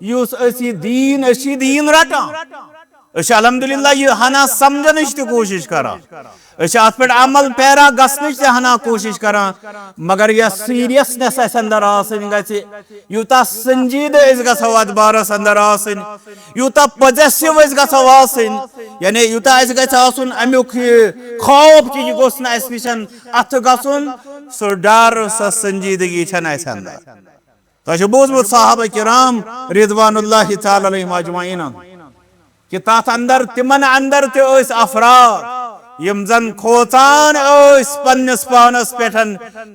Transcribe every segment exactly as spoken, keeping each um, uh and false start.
یُس أسۍ یہِ دیٖن، أسۍ چھِ یہِ دیٖن رٹان، أسۍ چھِ الحمدللہ یہِ ہنا سمجھنٕچ تہِ کوٗشِش کران، أسۍ چھِ اتھ پٮ۪ٹھ عمل پیرا گژھنٕچ تہِ ہنا کوٗشِش کران، مگر یۄس seriousness اسہِ اندر آسٕنۍ گژھِ، یوٗتاہ سنجیدٕ أسۍ گژھو اتھ بارس اندر آسٕنۍ، یوٗتاہ possessive أسۍ گژھو آسٕنۍ، یعنی یوٗتاہ اسہِ گژھِ آسُن امیُک یہِ خوف کہِ یہِ گوٚژھ نہٕ اسہِ نِش اتھٕ گژھُن، سُہ ڈر، سۄ سنجیدگی چھنہٕ اسہِ اندر۔ تۄہہِ چھُ بوٗزمُت صحابہ کرام رضوان اللہ تعالیٰ علیہم اجمعین کہِ تتھ اندر، تِمن اندر تہِ ٲسۍ افراد یِم زن کھوژان ٲسۍ پننِس پانس پٮ۪ٹھ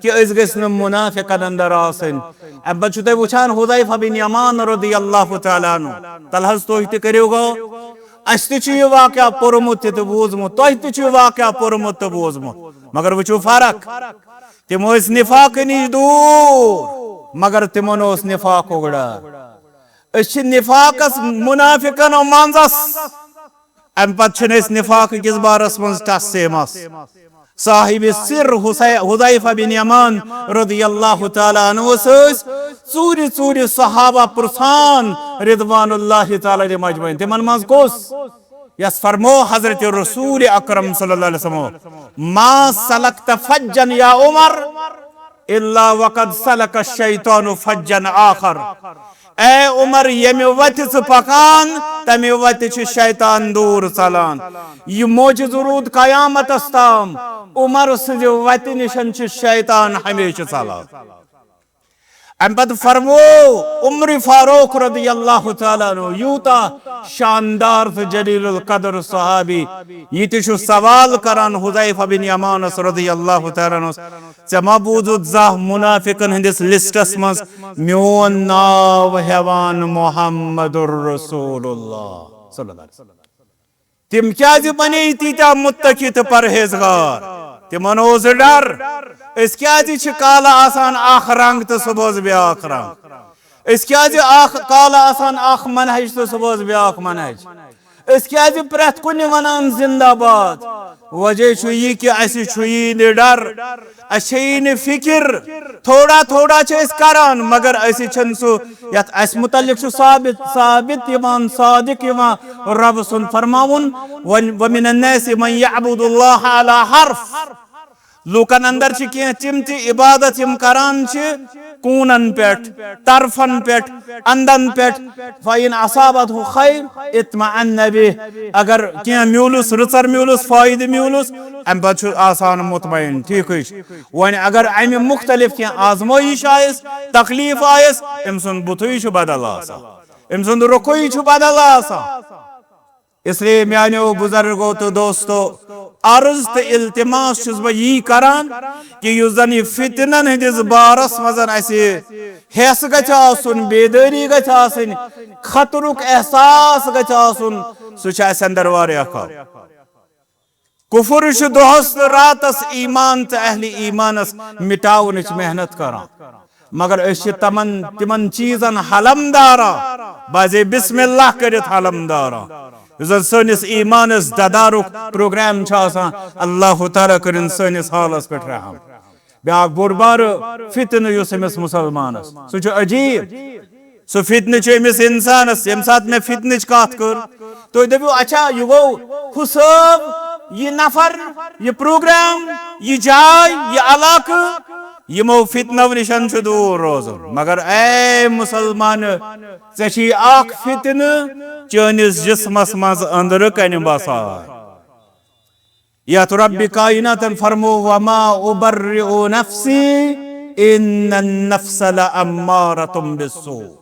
کہِ أسۍ گٔژھۍ نہٕ منافقن اندر آسٕنۍ۔ امہِ پتہٕ چھُو تُہۍ وٕچھان حذیفہ بن یمان رضی اللہ تعالیٰ عنہ، تلہٕ حظ تُہۍ تہِ کٔرِو غور، اسہِ تہِ چھُ یہِ واقعہ پوٚرمُت تہِ تہٕ بوٗزمُت، تۄہہِ تہِ چھُ یہِ واقعہ پوٚرمُت تہٕ بوٗزمُت، مگر وٕچھِو فرق، تِم ٲسۍ نفاق نِش دوٗر، مگر تِمن اوس نفاقُک ڈر۔ أسۍ چھِ نفاقس منافقن منٛزس، امہِ پتہٕ چھِنہٕ أسۍ نفاق کِس بارس منٛز ٹس سے مس۔ صاحب سر حسے-، حذیفہ بن یمان رضی اللہ تعالیٰ عنہ ٲسۍ ژوٗرِ ژوٗرِ صحابہ پرژھان رضوان اللہ تعالیٰ علیہم اجمعین، تِمن منٛز کُس؟ یس فرمو حضرت رسول اکرم صلی اللہ علیہ وسلم، "ما سلکت فجا یا عمر الا وقد سلک الشیطان فجا آخر"۔ اے عمر، ییٚمہِ وتہِ ژٕ پکان، تمہِ وتہِ چھُ شیطان دوٗر ژلان۔ یہِ معجزٕ روٗد قیامتس تام، عمر سٕنٛزِ وتہِ نِشن چھُ شیطان ہمیشہِ ژلان۔ امہِ پتہٕ فرمو عمر فاروق رضی اللہ تعالیٰ عنہ، یوٗتاہ شاندار تہٕ جلیل القدر صحابی، یہِ تہِ چھُ سوال کران حذیفہ بن یمانس رضی اللہ تعالیٰ عنہ، "ژےٚ ما بوٗزُتھ زانٛہہ منافقن ہٕنٛدِس لسٹس منٛز میون ناو ہٮ۪وان محمد رسول اللہ صلی اللہ علیہ وسلم؟" تِم کیازِ بنے تیٖتیٛاہ مُتقی تہٕ پرہیزگار؟ تِمن اوس ڈر۔ أسۍ کیازِ چھِ کالہٕ آسان اکھ رنگ تہٕ صبحس بیٛاکھ رنگ؟ أسۍ کیازِ اکھ کالہٕ آسان اکھ منہج تہٕ صبحس بیٛاکھ منہج؟ أسۍ کیازِ پرٛٮ۪تھ کُنہِ ونان زندہ باد؟ وجہ چھُ یہِ کہِ اسہِ چھُ یی نہٕ ڈر، اسہِ چھے نہٕ فکر۔ تھوڑا تھوڑا چھِ أسۍ کران، مگر أسۍ چھِنہٕ سُہ یتھ اسہِ متعلق چھُ ثابت، ثابت یِوان، صادق یِوان رب سُنٛد فرماوُن، "وَمِنَ النَّاسِ مَن يَعْبُدُ اللَّهَ عَلَى حَرْفٍ"۔ لوٗکن اندر چھِ کینٛہہ تِم تہِ عبادت یِم کران چھِ کوٗنن پٮ۪ٹھ، طرفن پٮ۪ٹھ، اندن پٮ۪ٹھ، فَإِنْ أَصَابَتْهُ خَيْرٌ اطْمَأَنَّ بِهِ، اگر کینٛہہ میوٗلُس، رٕژر میوٗلُس، فٲیدٕ میوٗلُس، امہِ پتہٕ چھُ آسان مطمئن، ٹھیٖکھٕے چھُ۔ وۄنۍ اگر امہِ مُختلف کینٛہہ آزمٲیِش آیس، تکلیف آیس، أمۍ سُنٛد بُتھٕے چھُ بدل آسان، أمۍ سُنٛد رُخٕے چھُ بدل آسان۔ اس لیے میانیو بزرگو تہٕ دوستو، عرض تہٕ التماس چھُس بہٕ یی کران کہِ یُس زن یہِ فتنن ہٕنٛدِس بارس منٛز اسہِ ہٮ۪س گژھِ آسُن، بیدٲری گژھِ آسٕنۍ، خطرُک احساس گژھِ آسُن، سُہ چھُ اسہِ اندر واریاہ کم۔ کفر چھُ دۄہس تہٕ راتس ایمان تہٕ اہل ایمانس مٹاونٕچ محنت کران، مگر أسۍ چھِ تمن، تِمن چیٖزن حلم داران، بعضے بسم اللہ کٔرِتھ حلم داران۔ یُس زن سٲنِس ایمانس ددارُک پروگرام چھُ آسان، اللہ تعالیٰ کٔرِن سٲنِس حالس پٮ۪ٹھ رحم۔ بیٛاکھ بوٚڑ بارٕ فتنہٕ یُس أمِس مُسلمانس، سُہ چھُ عجیٖب۔ سُہ فتنہٕ چھُ أمِس اِنسانس، ییٚمہِ ساتہٕ مےٚ فتنٕچ کتھ کٔر، تُہۍ دٔپِو، "اچھا، یہِ گوٚو ہُہ صٲب، یہِ نفر، یہِ پروگرام، یہِ جاے، یہِ علاقہٕ"، یِمو فتنو نِشن چھُ دوٗر روزُن۔ مگر اے مُسلمانہٕ، ژےٚ چھُے اکھ فتنہٕ چٲنِس جسمس منٛز أنٛدرٕ کنہِ بسان۔ یتھ رب کائناتن فرمو، "وما ابرئ نفسی ان النفس لامارۃ بالسوء"۔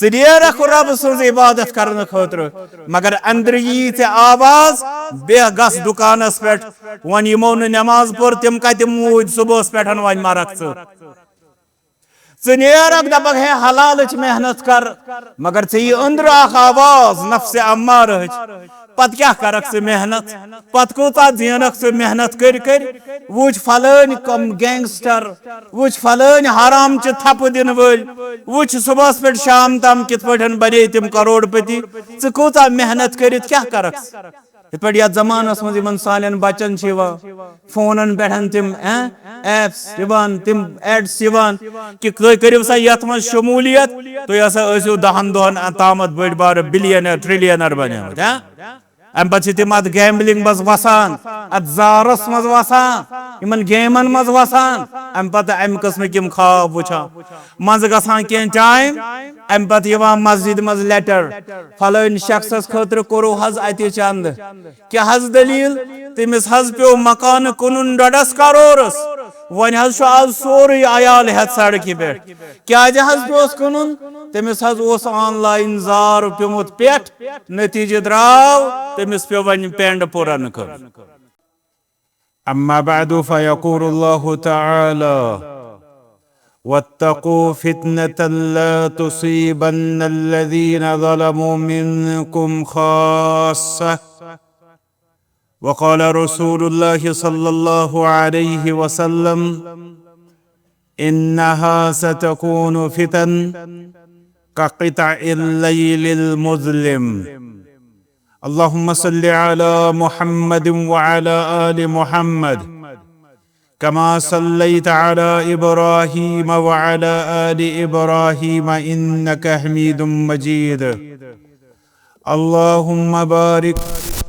ژٕ نیرکھ رب سٕنٛز عبادت کرنہٕ خٲطرٕ، مگر أنٛدرٕ یی ژےٚ آواز، "بیٚہہ گژھ دُکانس پٮ۪ٹھ، وۄنۍ یِمو نہٕ نٮ۪ماز پٔر، تِم کتہِ موٗدۍ صبحس پٮ۪ٹھ، وۄنۍ مرکھ ژٕ۔" ژٕ نیرکھ، دپکھ، "ہے، حلالٕچ محنت کر"، مگر ژےٚ یی أنٛدرٕ اکھ آواز نفسِ امارٕچ۔ پتہٕ کیٛاہ کرکھ ژٕ محنت؟ پتہٕ کۭژاہ زینکھ ژٕ محنت کٔرۍ کٔرۍ؟ وٕچھ فلٲنۍ کم گینگسٹر، وٕچھ فلٲنۍ حرام چہِ تھپہٕ دِنہٕ وٲلۍ، وٕچھ صبحس پٮ۪ٹھ شام تام کِتھ پٲٹھۍ بنے تِم کروڑ پتی۔ ژٕ کۭژاہ محنت کٔرِتھ کیٛاہ کرکھ ژٕ؟ یِتھ پٲٹھۍ یَتھ زمانَس منٛز یِمَن سانٮ۪ن بَچَن چھِ یِوان فونَن پٮ۪ٹھ تِم، ایں، ایپس یِوان، تِم ایڈس یِوان کہِ تُہۍ کٔرِو سا یَتھ منٛز شموٗلیت، تُہۍ ہسا ٲسِو دَہَن دۄہَن تامَتھ بٔڑۍ بارٕ بِلیَنَر، ٹرٛلیَنَر بَنیمٕتۍ، ہہ؟ اَمہِ پَتہٕ چھِ تِم اَتھ گیمبلِنٛگ منٛز وَسان، اَتھ زارَس منٛز وَسان، یِمَن گیمَن منٛز وَسان، اَمہِ پَتہٕ اَمہِ قٕسمٕکۍ یِم خواب وٕچھان۔ منٛزٕ گژھان کینٛہہ ٹایم، اَمہِ پَتہٕ یِوان مسجد منٛز لیٹر، فلٲنۍ شخصس خٲطرٕ کوٚرُو حظ اَتہِ چندٕ۔ کیٛاہ حظ دٔلیٖل؟ تٔمِس حظ پیوٚو مکانہٕ کٕنُن ڈۄڈس کرورس۔ وۄنۍ حظ چھُ آز سورُے عیال ہٮ۪تھ سڑکہِ پٮ۪ٹھ۔ کیٛازِ حظ پیوٚس کٕنُن؟ تٔمِس حظ اوس آن لاین زار پیوٚمُت پٮ۪ٹھ، نتیٖجہٕ درٛاو تٔمِس پیوٚو وۄنۍ پٮ۪نٛڈ پوٗرن کٕنُن۔ أما بعد، فيقول الله تعالى: واتقوا فتنة لا تصيبن الذين ظلموا منكم خاصة. وقال رسول الله صلى الله عليه وسلم: إنها ستكون فتن كقطع الليل المظلم. اللهم صل على محمد وعلى آل محمد كما صليت على إبراهيم وعلى آل إبراهيم إنك حميد مجيد. اللهم بارك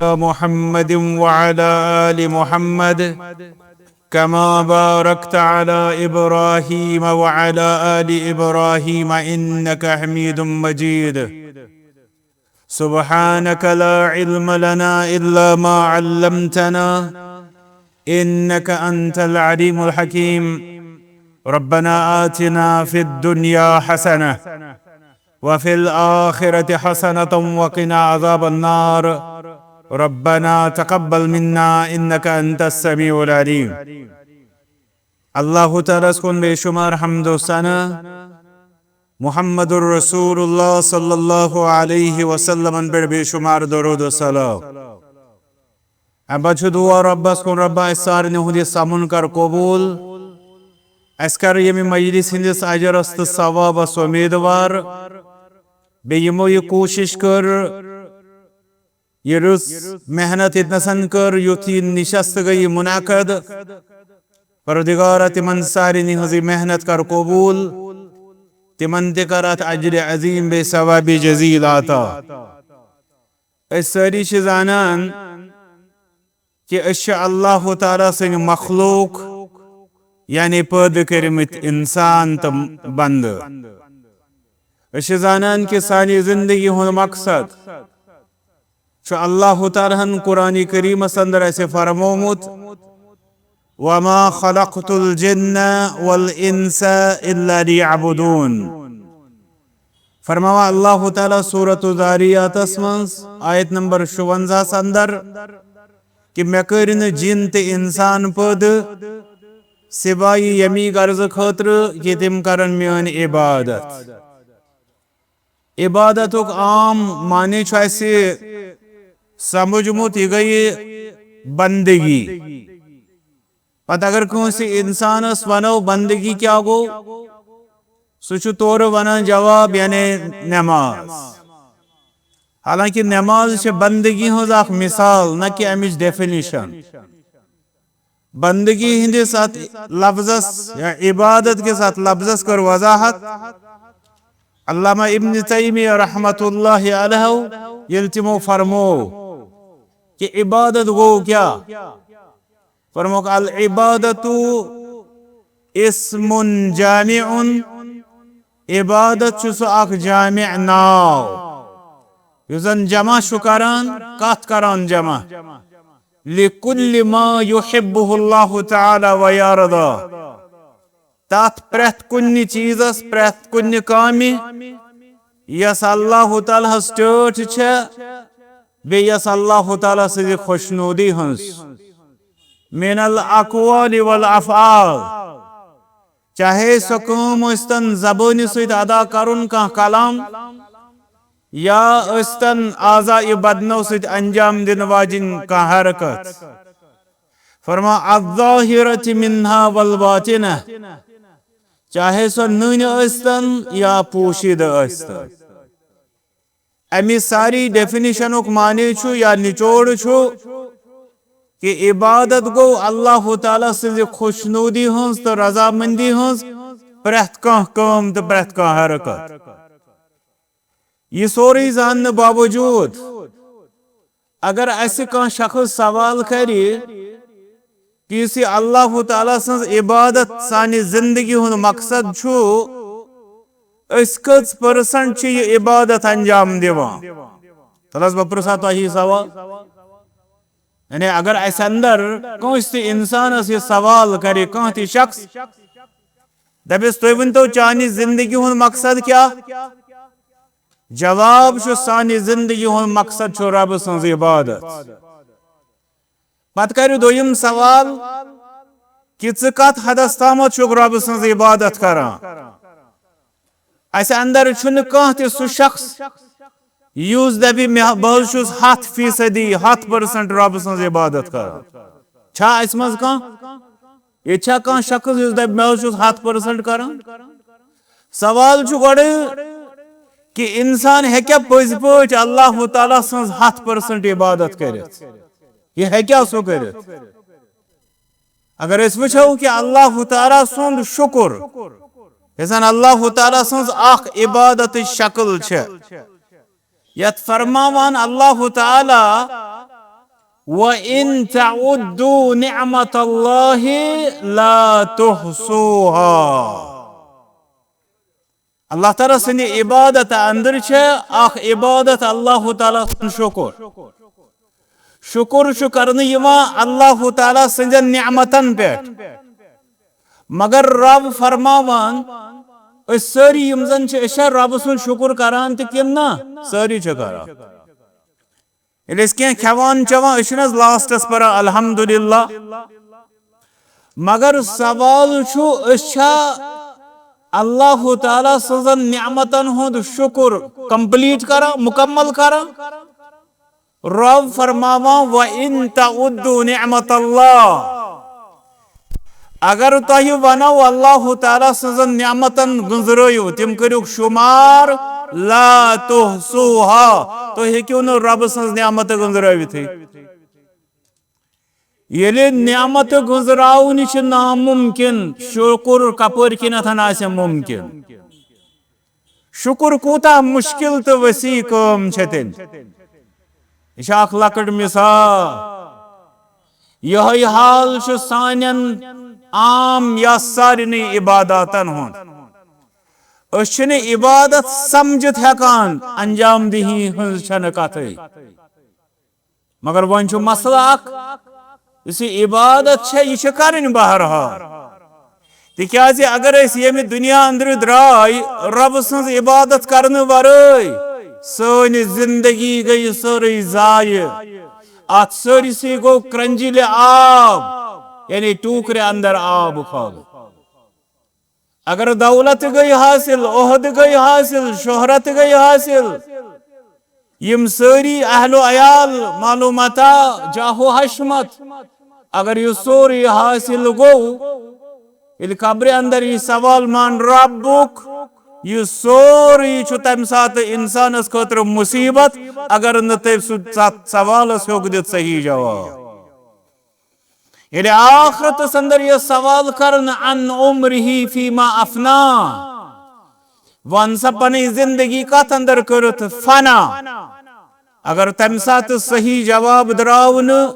على محمد وعلى آل محمد كما باركت على إبراهيم وعلى آل إبراهيم إنك حميد مجيد. سبحانك لا علم لنا إلا ما علمتنا إنك أنت العليم الحكيم. ربنا آتنا في الدنيا حسنة وفي الآخرة حسنة وقنا عذاب النار. ربنا تقبل منا إنك أنت السميع العليم. اللہ تعالیٰ ہس کُن بے شمار حمد و ثنا، محمد الرسول اللہ صلی اللہ علیہ وسلمن پٮ۪ٹھ بے شمار درود و سلام۔ اَمہِ پتہٕ چھُ دُعا رۄبس کُن، رۄبا، اَسہِ سارنٕے ہُنٛد یہِ سَمُن کر قبوٗل۔ اَسہِ کر ییٚمہِ مجلس ہٕنٛدِس اجرس تہٕ ثوابس اُمیٖدوار۔ بیٚیہِ یِمو یہِ کوٗشش کٔر، یہِ رٕژ محنت ییٚتہِ نَسَن کٔر، یُتھ یہِ نِشست گٔے، یہِ منعقد۔ پروردگارا، تِمن سارنٕے ہٕنٛز یہِ محنت کر قبوٗل، تِمن تہِ کر اتھ اجر عظیم بیٚیہِ ثواب جزیل عطا۔ أسۍ سٲری چھِ زانان کہِ أسۍ چھِ اللہ تعالیٰ سٕنٛدۍ مخلوق، یعنی پٲدٕ کٔرمٕتۍ انسان تہٕ بندٕ۔ أسۍ چھِ زانان کہِ سانہِ زندگی ہُنٛد مقصد چھُ اللہ تعالیٰ ہن قرآن کریمس اندر اسہِ فرمومُت، وما خلقت الجن والانس الا ليعبدون۔ فرماوان اللہ تعالیٰ سورۃ الذاریاتس منٛز آیت نمبر شُونزاہس اندر کہِ مےٚ کٔرۍ نہٕ جِن تہٕ انسان پٲدٕ سوائے ییٚمی غرضہٕ خٲطرٕ کہِ تِم کرن میٲنۍ عبادت۔ عبادتُک عام معنی چھُ اسہِ سمجھمُت، یہِ گٔیہِ بندگی۔ پتہٕ اگر کٲنٛسہِ انسانس ونو بندگی کیٛاہ گوٚو، سُہ چھُ تورٕ ونان جواب یعنی نماز۔ حالانکہ نماز چھِ بندگی ہٕنٛز اکھ مثال، نہ کہ امِچ ڈیفینیشن۔ بندگی ہٕنٛدِس اتھ لفظس یا عبادت کِس اتھ لفظس کٔر وضاحت علامہ ابن تیمیہ رحمۃ اللہ علیہ، ییٚلہِ تِمو فرموو کہِ عبادت گوٚو کیٛاہ؟ فرمووُکھ، العبادت اسم جامع، عبادت چھُ سُہ اکھ جامع ناو یُس زن جمع چھُ کران، کتھ کران جمع، لکل ما یحبہ اللہ تعالی و یرضی، تتھ پرٛٮ۪تھ کُنہِ چیٖزس، پرٛٮ۪تھ کُنہِ کامہِ یۄس اللہ تعالیٰ ہس ٹٲٹھ چھےٚ، بیٚیہِ یۄس اللہ تعالیٰ سٕنٛزِ خۄشنودی ہٕنٛز، من الاقوال والافعال، چاہے سۄ کٲم ٲسۍتن زبٲنہِ سۭتۍ ادا کرُن کانٛہہ کلام، یا ٲسۍتن اعضاء بدنو سۭتۍ انجام دِنہٕ واجِنۍ کانٛہہ حرکت۔ فرما، الظاہرۃ منہا والباطنہ، چاہے سۄ نٔنۍ ٲسۍتن یا پوشیدٕ ٲسۍتن۔ اَمہِ ساری ڈیفینیشنُک معنی چھُ یا نچوڑ چھُ کہِ عبادت گوٚو اللہ تعالیٰ سٕنٛزِ خۄشنودی ہٕنٛز تہٕ رضامندی ہٕنٛز پرٛٮ۪تھ کانٛہہ کٲم تہٕ پرٛٮ۪تھ کانٛہہ حرکت۔ یہِ سورُے زاننہٕ باوجوٗد اگر اَسہِ کانٛہہ شخص سوال کرِ کہِ یُس یہِ اللہ تعالیٰ سٕنٛز عبادت سانہِ زندگی ہُنٛد مقصد چھُ، أسۍ کٔژ پٔرسنٹ چھِ یہِ عبادت انجام دِوان؟ تَلہٕ حظ بہٕ پرٛژھا تۄہہِ یہِ سوال۔ یعنی اگر اَسہِ اندر کٲنٛسہِ تہِ انسانس یہِ سوال کرِ، کانٛہہ تہِ شخص دَپٮ۪س، "تُہۍ ؤنۍتو چانہِ زندگی ہُنٛد مقصد کیٛاہ؟" جواب چھُ، سانہِ زندگی ہُنٛد مقصد چھُ رۄبہٕ سٕنٛز عبادت۔ پتہٕ کرِ دوٚیِم سوال کہِ ژٕ کتھ حدس تامتھ چھُکھ رۄبہٕ سٕنٛز عبادت کران؟ اسہِ اندر چھُنہٕ کانٛہہ تہِ سُہ شخص یُس دپہِ، "مےٚ، بہٕ حظ چھُس ہتھ فیصدی، ہتھ پٔرسنٹ رۄبہٕ سٕنٛز عبادت کران۔" چھا اسہِ منٛز کانٛہہ؟ ییٚتہِ چھا کانٛہہ شخص یُس دپہِ، "مےٚ حظ چھُس ہتھ پٔرسنٹ کران؟" سوال چھُ گۄڈٕ کہِ انسان ہیٚکیٛاہ پٔزۍ پٲٹھۍ اللہ تعالیٰ سٕنٛز ہتھ پٔرسنٹ عبادت کٔرِتھ؟ یہِ ہیٚکیٛاہ سُہ کٔرِتھ؟ اگر أسۍ وٕچھو کہِ اللہ تعالیٰ سُنٛد شُکُر، یۄس زن اللہ تعالیٰ سٕنٛز اکھ عبادتٕچ شکل چھےٚ، یتھ فرماوان اللہ تعالیٰ، "وَإِن تَعُدُّوا نِعْمَتَ اللَّهِ لَا تُحْصُوهَا۔" اللہ تعالیٰ سٕنٛدِ عبادت اندر چھےٚ اکھ عبادت اللہ تعالیٰ سُنٛد شُکُر۔ شُکُر چھُ کرنہٕ یِوان اللہ تعالیٰ سٕنٛدٮ۪ن نعمتن پٮ۪ٹھ۔ مگر رب فرماوان، أسۍ سٲری یِم زن چھِ، أسۍ چھا رب سُنٛد شُکُر کران تہِ کِنہٕ نہ؟ سٲری چھِ کران۔ ییٚلہِ أسۍ کینٛہہ کھٮ۪وان چٮ۪وان، أسۍ چھِنہٕ حظ لاسٹس پران الحمدللہ؟ مگر سوال چھُ، أسۍ چھا اللہ تعالیٰ سٕنٛزن نعمتن ہُنٛد شُکُر کمپلیٹ کران، مکمل کران؟ رب فرماوان، "وَإِن تَعُدُّوا نِعْمَتَ اللَّهِ۔" اگر تۄہہِ ونو اللہ تعالیٰ سٕنٛزن نعمتن گٔنٛزرٲیِو، تِم کٔرِو شُمار، "لَا تُحْصُوهَا۔" تُہۍ ہیٚکِو نہٕ رۄبہٕ سٕنٛز نعمتہٕ گٔنٛزرٲوِتھٕے۔ ییٚلہِ نعمتہٕ گٔنٛزراوٕنۍ چھِ نامُمکِن، شُکُر کپٲرۍ کِنٮ۪تھ آسہِ مُمکِن؟ شُکُر کوٗتاہ مُشکِل تہٕ وسیع کٲم چھےٚ تیٚلہِ۔ یہِ چھِ اکھ لۄکٕٹ مثال۔ یِہوٚے حال چھُ سانٮ۪ن عام یا سارنٕے عباداتن ہُنٛد۔ أسۍ چھِنہٕ عبادت سمجھِتھ ہٮ۪کان، انجام دہی ہٕنٛز چھنہٕ کتھٕے۔ مگر وۄنۍ چھُ مسلہٕ اکھ، یُس یہِ عبادت چھےٚ، یہِ چھِ کرٕنۍ بہرحال۔ تِکیازِ اگر أسۍ ییٚمہِ دُنیا أنٛدرٕ درٛاے، رۄبہٕ سٕنٛز عبادت کرنہٕ ورٲے، سٲنۍ زندگی گٔیہِ سٲرٕے ضایع۔ اتھ سٲرسٕے گوٚو کرنجلہِ آب، یعنی ٹوٗکرِ اندر آب کھالُن۔ اگر دولت گٔے حٲصِل، عہدٕ گٔے حٲصِل، شہرت گٔے حٲصِل، یِم سٲری اہل و عیال، مال و متاع، جاہ و حشمت، اگر یہِ سورُے حٲصِل گوٚو، ییٚلہِ قبرِ اندر یہِ سوال، "من ربک؟" یہِ سورُے چھُ تمہِ ساتہٕ انسانس خٲطرٕ مصیبت، اگر نہٕ تٔمۍ سُہ تتھ سوالس ہیوٚک دِتھ صحیح جواب۔ ییٚلہِ آخرتس اندر یہِ سوال کرن، "عن عمره فیما افنا"، ون سا پنٕنۍ زندگی کتھ اندر کٔرٕتھ فنا؟ اگر تمہِ ساتہٕ صحیح جواب درٛاو نہٕ،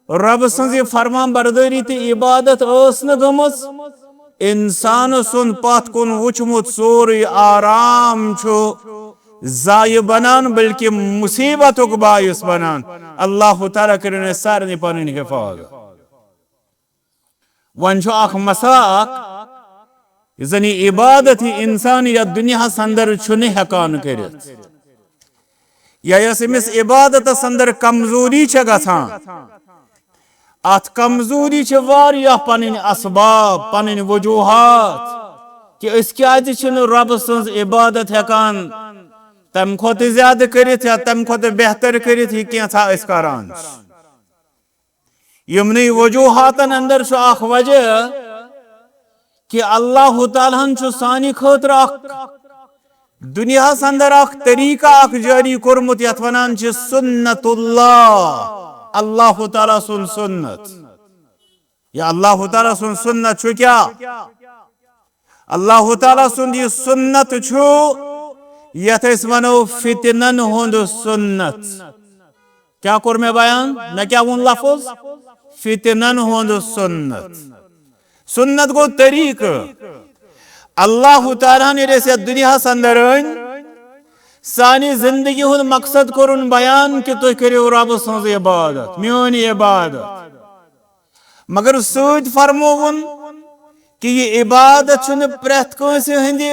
رۄبہٕ سٕنٛز یہِ فرمان بردٲری تہٕ عبادت ٲس نہٕ گٔمٕژ، انسان سُنٛد پتھ کُن وُچھمُت سورُے آرام چھُ ضایع بنان، بلکہ مصیبتُک باعث بنان۔ اللہ تعالیٰ کٔرِن اَسہِ سارنٕے پنٕنۍ حفاظت۔ وۄنۍ چھُ اکھ مسئلہ اکھ، یُس زن یہِ عبادت یہِ انسان یتھ دُنیاہس اندر چھُنہٕ ہٮ۪کان کٔرِتھ، یا یۄس أمِس عبادتس اندر کمزوری چھےٚ گژھان، اتھ کمزوری چھِ واریاہ پنٕنۍ اسباب، پنٕنۍ وجوہات، کہِ أسۍ کیازِ چھِنہٕ رۄبہٕ سٕنٛز عبادت ہٮ۪کان تمہِ کھۄتہٕ زیادٕ کٔرِتھ یا تمہِ کھۄتہٕ بہتر کٔرِتھ، یہِ کینٛژھا أسۍ کران چھِ۔ یِمنٕے وجوہاتن اندر چھُ اکھ وجہ کہِ اللہ تعالیٰ ہن چھُ سانہِ خٲطرٕ اکھ دنیاہس اندر اکھ طریقہ اکھ جٲری کوٚرمُت، یتھ ونان چھِ سنت اللہ، اللہ تعالیٰ سُنٛد سنت۔ یا اللہ تعالیٰ سُنٛد سنت چھُ کیٛاہ؟ اللہ تعالیٰ سُنٛد یہِ سنت چھُ، یتھ أسۍ ونو فتنن ہُنٛد سنت۔ کیٛاہ کوٚر مےٚ بیان؟ مےٚ کیٛاہ ووٚن لفظ؟ فتنن ہُنٛد سنت۔ سنت گوٚو طریقہٕ۔ اللہ تعالیٰ ہن ییٚلہِ اَسہِ یَتھ دُنیاہَس اندر أنۍ، سانہِ زندگی ہُنٛد مقصد کوٚرُن بیان کہِ تُہۍ کٔرِو رۄبہٕ سٕنٛز عبادت، میٲنۍ عبادت۔ مگر سۭتۍ فرمووُن کہِ یہِ عبادت چھُنہٕ پرٛٮ۪تھ کٲنٛسہِ ہٕنٛدِ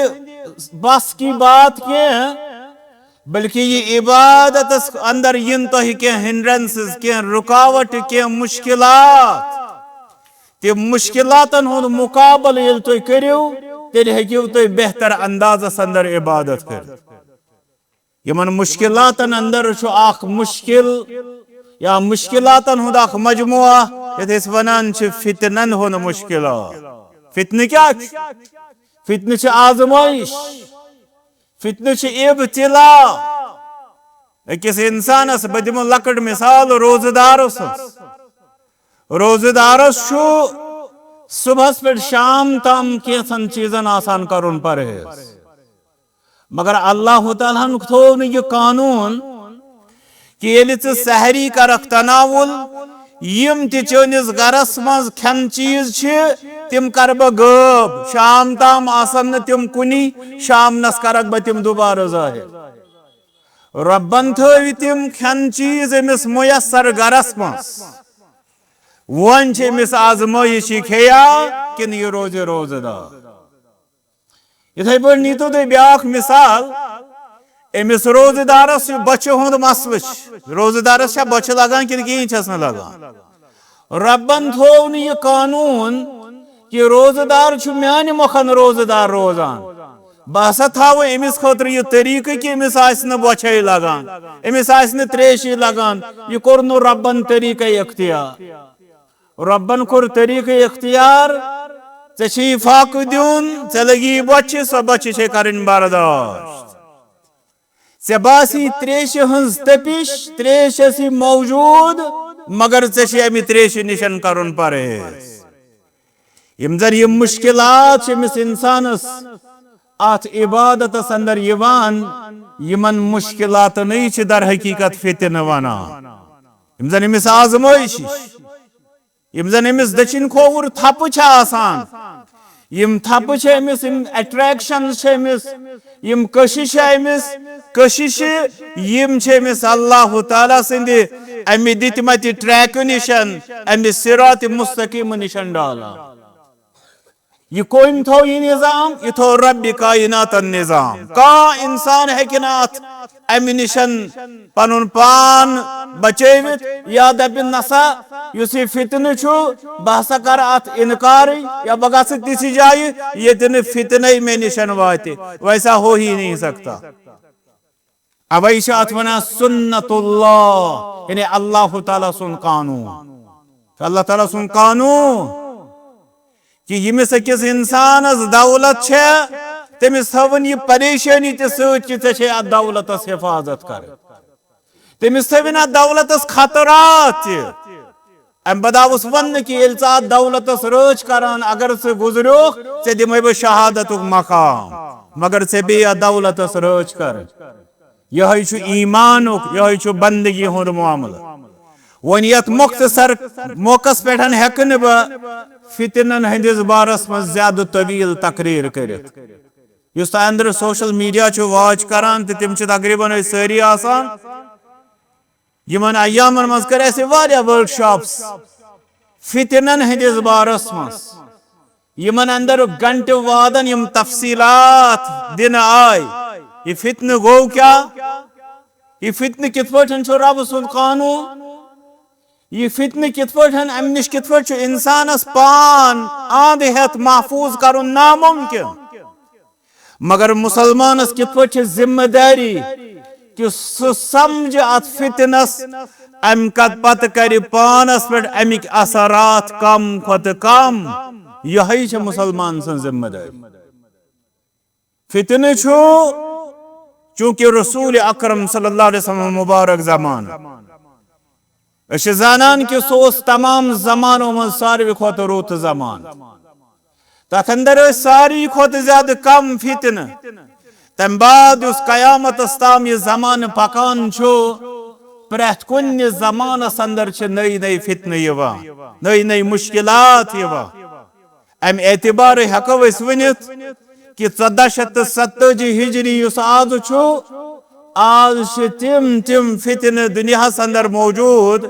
بس کی بات کینٛہہ، بلکہ یہِ عبادتس اندر یِن تۄہہِ کینٛہہ ہنڈرنسز، کینٛہہ رکاوٹ، کینٛہہ مشکلات۔ تِم مشکلاتن ہُنٛد مقابلہٕ ییٚلہِ تُہۍ کٔرِو، تیٚلہِ ہیٚکِو تُہۍ بہتر اندازس اندر عبادت کٔرِتھ۔ یِمن مشکلاتن اندر چھُ اکھ مشکل یا مشکلاتن ہُنٛد اکھ مجموعہ، یتھ أسۍ ونان چھِ فتنن ہُنٛد مشکلات۔ فتنہٕ کیٛاہ چھُ؟ فتنہٕ چھِ آزمٲیش، فتنہٕ چھِ ابتلا۔ أکِس انسانس، بہٕ دِمہٕ لۄکٕٹ مثال روزٕ دارس ہٕنٛز۔ روزٕ دارس چھُ صبحس پٮ۪ٹھ شام تام کینٛژن چیٖزن آسان کرُن پرہیز۔ مگر اللہ تعالیٰ ہن تھوو نہٕ یہِ قانون کہِ ییٚلہِ ژٕ سحری کرکھ تناول، یِم تہِ چٲنِس گرس منٛز کھٮ۪ن چیٖز چھِ، تِم کرٕ بہٕ غٲب۔ شام تام آسن نہٕ تِم کُنی، شامنس کرکھ بہٕ تِم دوبارٕ ظٲہر۔ رۄبن تھٲوۍ تِم کھٮ۪ن چیٖز أمِس میسر گرس منٛز۔ وۄنۍ چھِ أمِس آزمٲیش، یہِ کھیٚیا کِنہٕ یہِ روزِ روزٕ دار۔ یِتھے پٲٹھۍ نیٖتو تُہۍ بیٛاکھ مثال، أمِس روزٕ دارس چھُ بۄچھِ ہُنٛد مسلہٕ چھُ۔ روزٕ دارس چھا بۄچھِ لگان کِنہٕ کِہیٖنۍ چھَس نہٕ لگان؟ رۄبن تھوو نہٕ یہِ قانون کہِ روزٕ دار چھُ میانہِ مۄکھن روزٕ دار روزان۔ بہٕ ہسا تھاوٕ أمِس خٲطرٕ یہِ طریٖقہٕ کہِ أمِس آسہِ نہٕ بۄچھے لگان، أمِس آسہِ نہٕ تریشی لگان۔ یہِ کوٚر نہٕ رۄبن طریٖقے اختیار۔ رۄبن کوٚر طریٖقہٕ اختیار، ژےٚ چھُے فاقہٕ دیُن، ژےٚ لگی بۄچھِ، سۄ بۄچھِ چھے کرٕنۍ برداشت۔ ژےٚ باسی تریشہِ ہٕنٛز تٔپِش، تریش چھےٚ موجود، مگر ژےٚ چھے امہِ تریشہِ نِشن کرُن پرہیز۔ یِم زن یِم مشکلات چھِ أمِس انسانس اتھ عبادتس اندر یِوان، یِمن مشکلاتنٕے چھِ در حقیقت فتنہٕ ونان۔ یِم زن أمِس آزمٲیش ہِش، یِم زن أمِس دٔچھِنۍ کھووُر تھپہٕ چھِ آسان، یِم تھپہٕ چھِ أمِس، یِم اٹریکشنز چھِ أمِس، یِم کششہِ أمِس، کششہِ، یِم چھِ أمِس اللہ تعالیٰ سٕنٛدِ امہِ دِتمتہِ ٹریکہٕ نِشن، امہِ صراط مستقیٖم نِشن ڈالان۔ یہِ کٔمۍ تھوو یہِ نظام؟ یہِ تھوو رب کائناتن نظام۔ کانٛہہ انسان ہیٚکہِ نہٕ اتھ امہِ نِشن پنُن پان بچٲوِتھ، یا دپہِ نسا یُس یہِ فتنہٕ چھُ، بہٕ ہسا کرٕ اتھ انکارٕے، یا بہٕ گژھٕ تِژھِ جایہِ ییٚتہِ نہٕ فتنَے مےٚ نِشن واتہِ، ویسا ہو ہی نہیں سکتا۔ اوے چھِ اتھ ونان سنت اللہ، یعنی اللہ تعالیٰ سُنٛد قانون۔ اللہ تعالیٰ سُنٛد قانون کہِ ییٚمِس أکِس انسانس دولت چھےٚ، تٔمِس تھٲوٕن یہِ پریشٲنی تہِ سۭتۍ کہِ ژےٚ چھے اتھ دولتس حفاظت کرٕنۍ۔ تٔمِس تھٲوِن اتھ دولتس خطرات تہِ۔ امہِ پتہٕ آوُس وننہٕ کہِ ییٚلہِ ژٕ اتھ دولتس رٲچھ کران، اگر ژٕ گُزریوکھ، ژےٚ دِمے بہٕ شہادتُک مقام، مگر ژےٚ پیٚیہِ اتھ دولتس رٲچھ کرٕنۍ۔ یِہوٚے چھُ ایٖمانُک، یِہوٚے چھُ بندگی ہُنٛد معاملہٕ۔ وۄنۍ یتھ مختصر موقعس پٮ۪ٹھ ہٮ۪کہٕ نہٕ بہٕ فتنن ہٕنٛدِس بارس منٛز زیادٕ طویل تقریر کٔرِتھ۔ یُس تۄہہِ اندرٕ سوشل میڈیا چھُ واچ کران تہٕ تِم چھِ تقریباً أسۍ سٲری آسان۔ یِمن ایامن منٛز کٔرۍ اَسہِ واریاہ ورکشاپس فتنن ہٕنٛدِس بارس منٛز۔ یِمن اندر گھنٹہٕ وادن یِم تفصیلات دِنہٕ آے۔ یہِ فتنہٕ گوٚو کیٛاہ؟ یہِ فتنہٕ کِتھ پٲٹھۍ چھُ رب سُنٛد قانون؟ یہِ فتنہٕ کِتھ پٲٹھۍ، امہِ نِش کِتھ پٲٹھۍ چھُ انسانس پان اند ہٮ۪تھ محفوظ کرُن ناممکن؟ مگر مسلمانس کِتھ پٲٹھۍ چھِ ذمہ دٲری کہِ سُہ سمجھِ اتھ فتنس، امہِ کتھ پتہٕ کرِ پانس پٮ۪ٹھ امِکۍ اثرات کم کھۄتہٕ کم۔ یِہوٚے چھِ مسلمان سٕنٛز ذمہ دٲری۔ فتنہٕ چھُ چونکہ رسول اکرم صلی اللہ علیہ وسلم مبارک زمانہٕ، أسۍ چھِ زانان کہِ سُہ اوس تمام زمانو منٛز ساروی کھۄتہٕ رُت زمانہٕ۔ تتھ اندر ٲسۍ ساروی کھۄتہٕ زیادٕ کم فتنہٕ۔ تمہِ بعد یُس قیامتس تام یہِ زمانہٕ پکان چھُ، پرٛٮ۪تھ کُنہِ زمانس اندر چھِ نٔے نٔے فتنہٕ یِوان، نٔے نٔے مشکلات یِوان۔ امہِ اعتبارٕ ہٮ۪کو أسۍ ؤنِتھ کہِ ژۄداہ شیٚتھ تہٕ ستتٲجی ہجری یُس آز چھُ، آز چھِ تِم تِم فتنہٕ دُنیاہس اندر موجود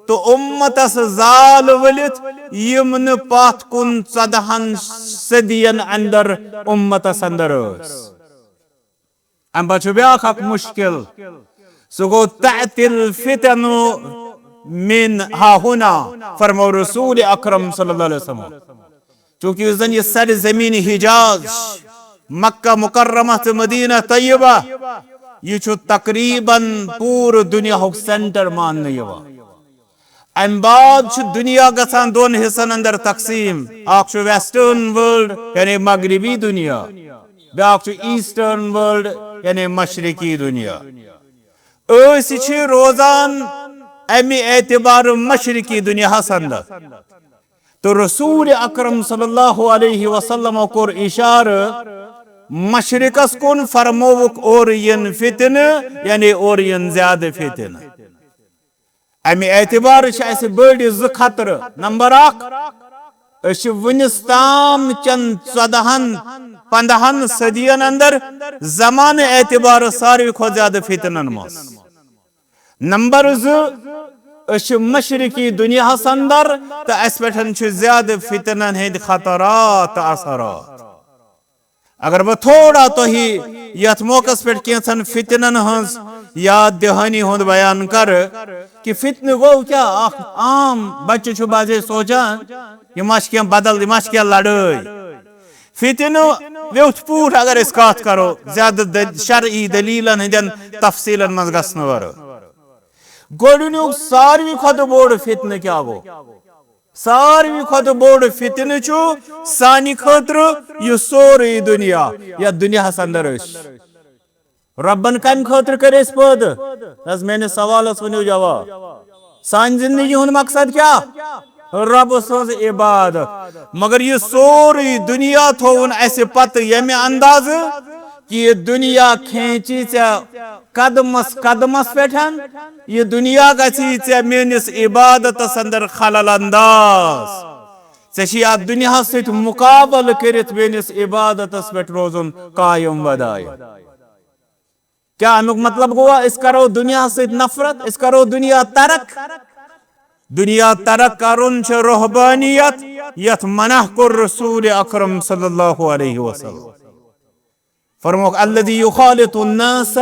تہٕ اُمتس زال ؤلِتھ، یِم نہٕ پتھ کُن ژۄدہن صدین اندر اُمتس اندر ٲسۍ۔ امہِ پتہٕ چھُ بیاکھ اکھ مشکل، سُہ گوٚو تأتی الفتن من ها هنا، فرمو رسول اکرم صلی اللہ علیہ وسلم۔ چونکہ یُس زن یہِ سرزمین حجاز، مکہ مکرمہ تہٕ مدینہ طیبہ، یہِ چھُ تقریباً پوٗرٕ دُنیاہُک سینٹر ماننہٕ یِوان۔ امہِ بعد چھُ دُنیا گژھان دۄن حصن اندر تقسیٖم، اکھ چھُ ویسٹرن ورلڈ یعنی مغربی دُنیا، بیاکھ چھُ ایسٹرن ورلڈ یعنی مشرقی دُنیا۔ أسۍ چھِ روزان امہِ اعتبارٕ مشرقی دُنیاہس اندر۔ تہٕ رسول اکرم صلی اللہ علیہ وسلم کوٚر اشارٕ مشرقس کُن، فرمووُکھ اورٕ یِن فتنہٕ، یعنی اورٕ یِن زیادٕ فتنہٕ۔ امہِ اعتبارٕ چھِ اسہِ بٔڑۍ زٕ خطرٕ۔ نمبر اکھ، أسۍ چھِ وُنِس تام چٮ۪ن ژۄدہن پندہن صدین اندر زمانہٕ اعتبارٕ ساروی کھۄتہٕ زیادٕ فتنن منٛز۔ نمبر زٕ، أسۍ چھِ مشرقی دُنیاہس اندر تہٕ اسہِ پٮ۪ٹھ چھِ زیادٕ فتنن ہٕنٛدۍ خطرات تہٕ اثرات۔ اگر بہٕ تھوڑا تۄہہِ یتھ موقعس پٮ۪ٹھ کینٛژن فتنن ہٕنٛز یاد دہانی ہُنٛد بیان کرٕ کہِ فتنہٕ گوٚو کیٛاہ، اکھ عام بچہٕ چھُ بعضے سونٛچان، یہِ ما چھِ کینٛہہ بدل، یہِ ما چھِ کینٛہہ لڑٲے۔ فتنہٕ ویوٚٹھ پوٗٹھ اگر أسۍ کتھ کرو، زیادٕ دل-، شرعی دلیلن ہٕنٛدٮ۪ن تفصیلن منٛز گژھنہٕ ورٲے۔ گۄڈٕنیُک ساروی کھۄتہٕ بوٚڑ فتنہٕ کیٛاہ گوٚو؟ ساروی کھۄتہٕ بوٚڑ فتنہٕ چھُ سانہِ خٲطرٕ یہِ سورُے دُنیا، یتھ دُنیاہس اندر أسۍ۔ رۄبن کمہِ خٲطرٕ کٔرۍ أسۍ پٲدٕ؟ نہ حظ، میٲنِس سوالس ؤنِو جواب۔ سانہِ زندگی ہُنٛد مقصد کیٛاہ؟ رۄب سٕنٛز عبادت۔ مگر یہِ سورُے دُنیا تھووُن اسہِ پتہٕ ییٚمہِ اندازٕ کہِ یہِ دُنیا کھینچی ژےٚ قدمس قدمس پٮ۪ٹھ، یہِ دُنیا گژھی ژےٚ میٲنِس عبادتس اندر خلل انداز۔ ژےٚ چھُے اتھ دُنیاہس سۭتۍ مقابلہٕ کٔرِتھ میٲنِس عبادتس پٮ۪ٹھ روزُن قایم ودایہِ۔ کیٛاہ امیُک مطلب گوٚوا أسۍ کرو دُنیاہس سۭتۍ نفرت، أسۍ کرو دُنیا ترک؟ دُنیا ترک کرُن چھُ رہبانیت، یتھ منع کوٚر رسول اکرم صلی اللہ علیہ وسلم۔ فرموک، الذي يخالط الناس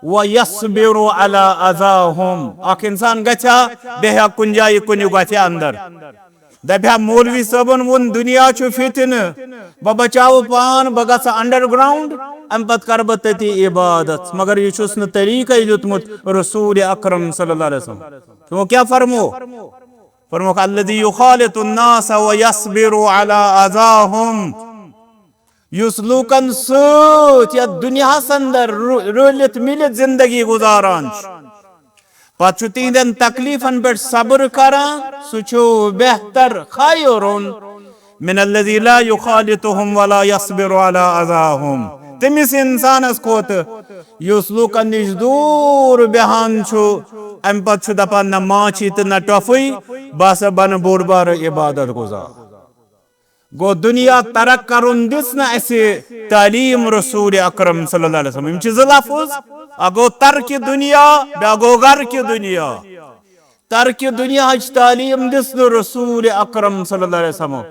ويصبر على اذاهم۔ اکھ انسان گژھِ ہا، بیٚہہِ ہا کُنہِ جایہِ کُنہِ گۄپھِ اندر، دپہِ ہا، مولوی صٲبن ووٚن دُنیا چھُ فتنہٕ، بہٕ بچاوٕ پان، بہٕ گژھٕ انڈر گراؤنڈ، امہِ پتہٕ کرٕ بہٕ تٔتی عبادت۔ مگر یہِ چھُس نہٕ طریٖقے دیُتمُت رسول اکرم صلی اللہ علیہ وسلم۔ تِمو کیٛاہ فرمو؟ فرموک، الذي يخالط الناس ويصبر على اذاهم۔ یُس لوٗکن سۭتۍ یتھ دُنیاہس اندر رُ-، رٔلِتھ مِلِتھ زندگی گُزاران چھُ، پتہٕ چھُ تِہنٛدٮ۪ن تکلیفن پٮ۪ٹھ صبر کران، سُہ چھُ بہتر، خیر من الذي لا يخالطهم ولا يصبر على اذاهم۔ تٔمِس انسانس کھۄتہٕ یُس لوٗکن نِش دوٗر بیہان چھُ، امہِ پتہٕ چھُ دپان، نہ ماچھی تہٕ نہ ٹۄپھٕے، بہٕ ہسا بنہٕ بوٚڑ بارٕ عبادت گُزار۔ گوٚو، دُنیا ترک کرُن دِژ نہٕ اَسہِ تعلیٖم رسول اکرم صلی اللہ علیہ وسلم۔ یِم چھِ زٕ لفظ، اکھ گوٚو ترکِ دُنیا، بیٛاکھ گوٚو غرقِ دُنیا۔ ترکِ دُنیاہٕچ تعلیٖم دِژ نہٕ رسول اکرم صلی اللہ علیہ وسلم،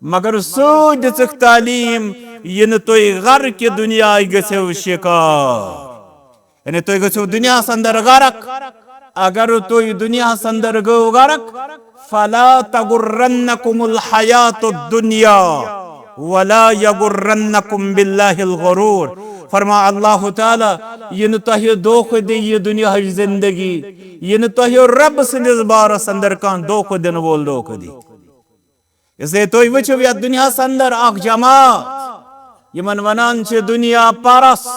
مگر سۭتۍ دِژٕکھ تعلیٖم، یہِ نہٕ تُہۍ غرقِ دُنیاہٕکۍ گٔژھِو شِکار۔ یعنی تُہۍ گٔژھِو دُنیاہَس اندر غرق۔ اگر تُہۍ دُنیاہَس اندر گٔو غرق، فلا تغرنکم الحیات الدنیا ولا یغرنکم باللہ الغرور۔ فرما اللہ تعالیٰ، یہِ نہٕ تۄہہِ دھوکہٕ دِیہِ یہِ دُنیاہٕچ زندگی، یہِ نہٕ تۄہہِ رب سٕنٛدِس بارس اندر کانٛہہ دھوکہٕ دِنہٕ وول دھوکہٕ دی۔ اس لیے تُہۍ وٕچھِو یتھ دُنیاہس اندر اکھ جماعت، یِمن ونان چھِ دُنیا پرست۔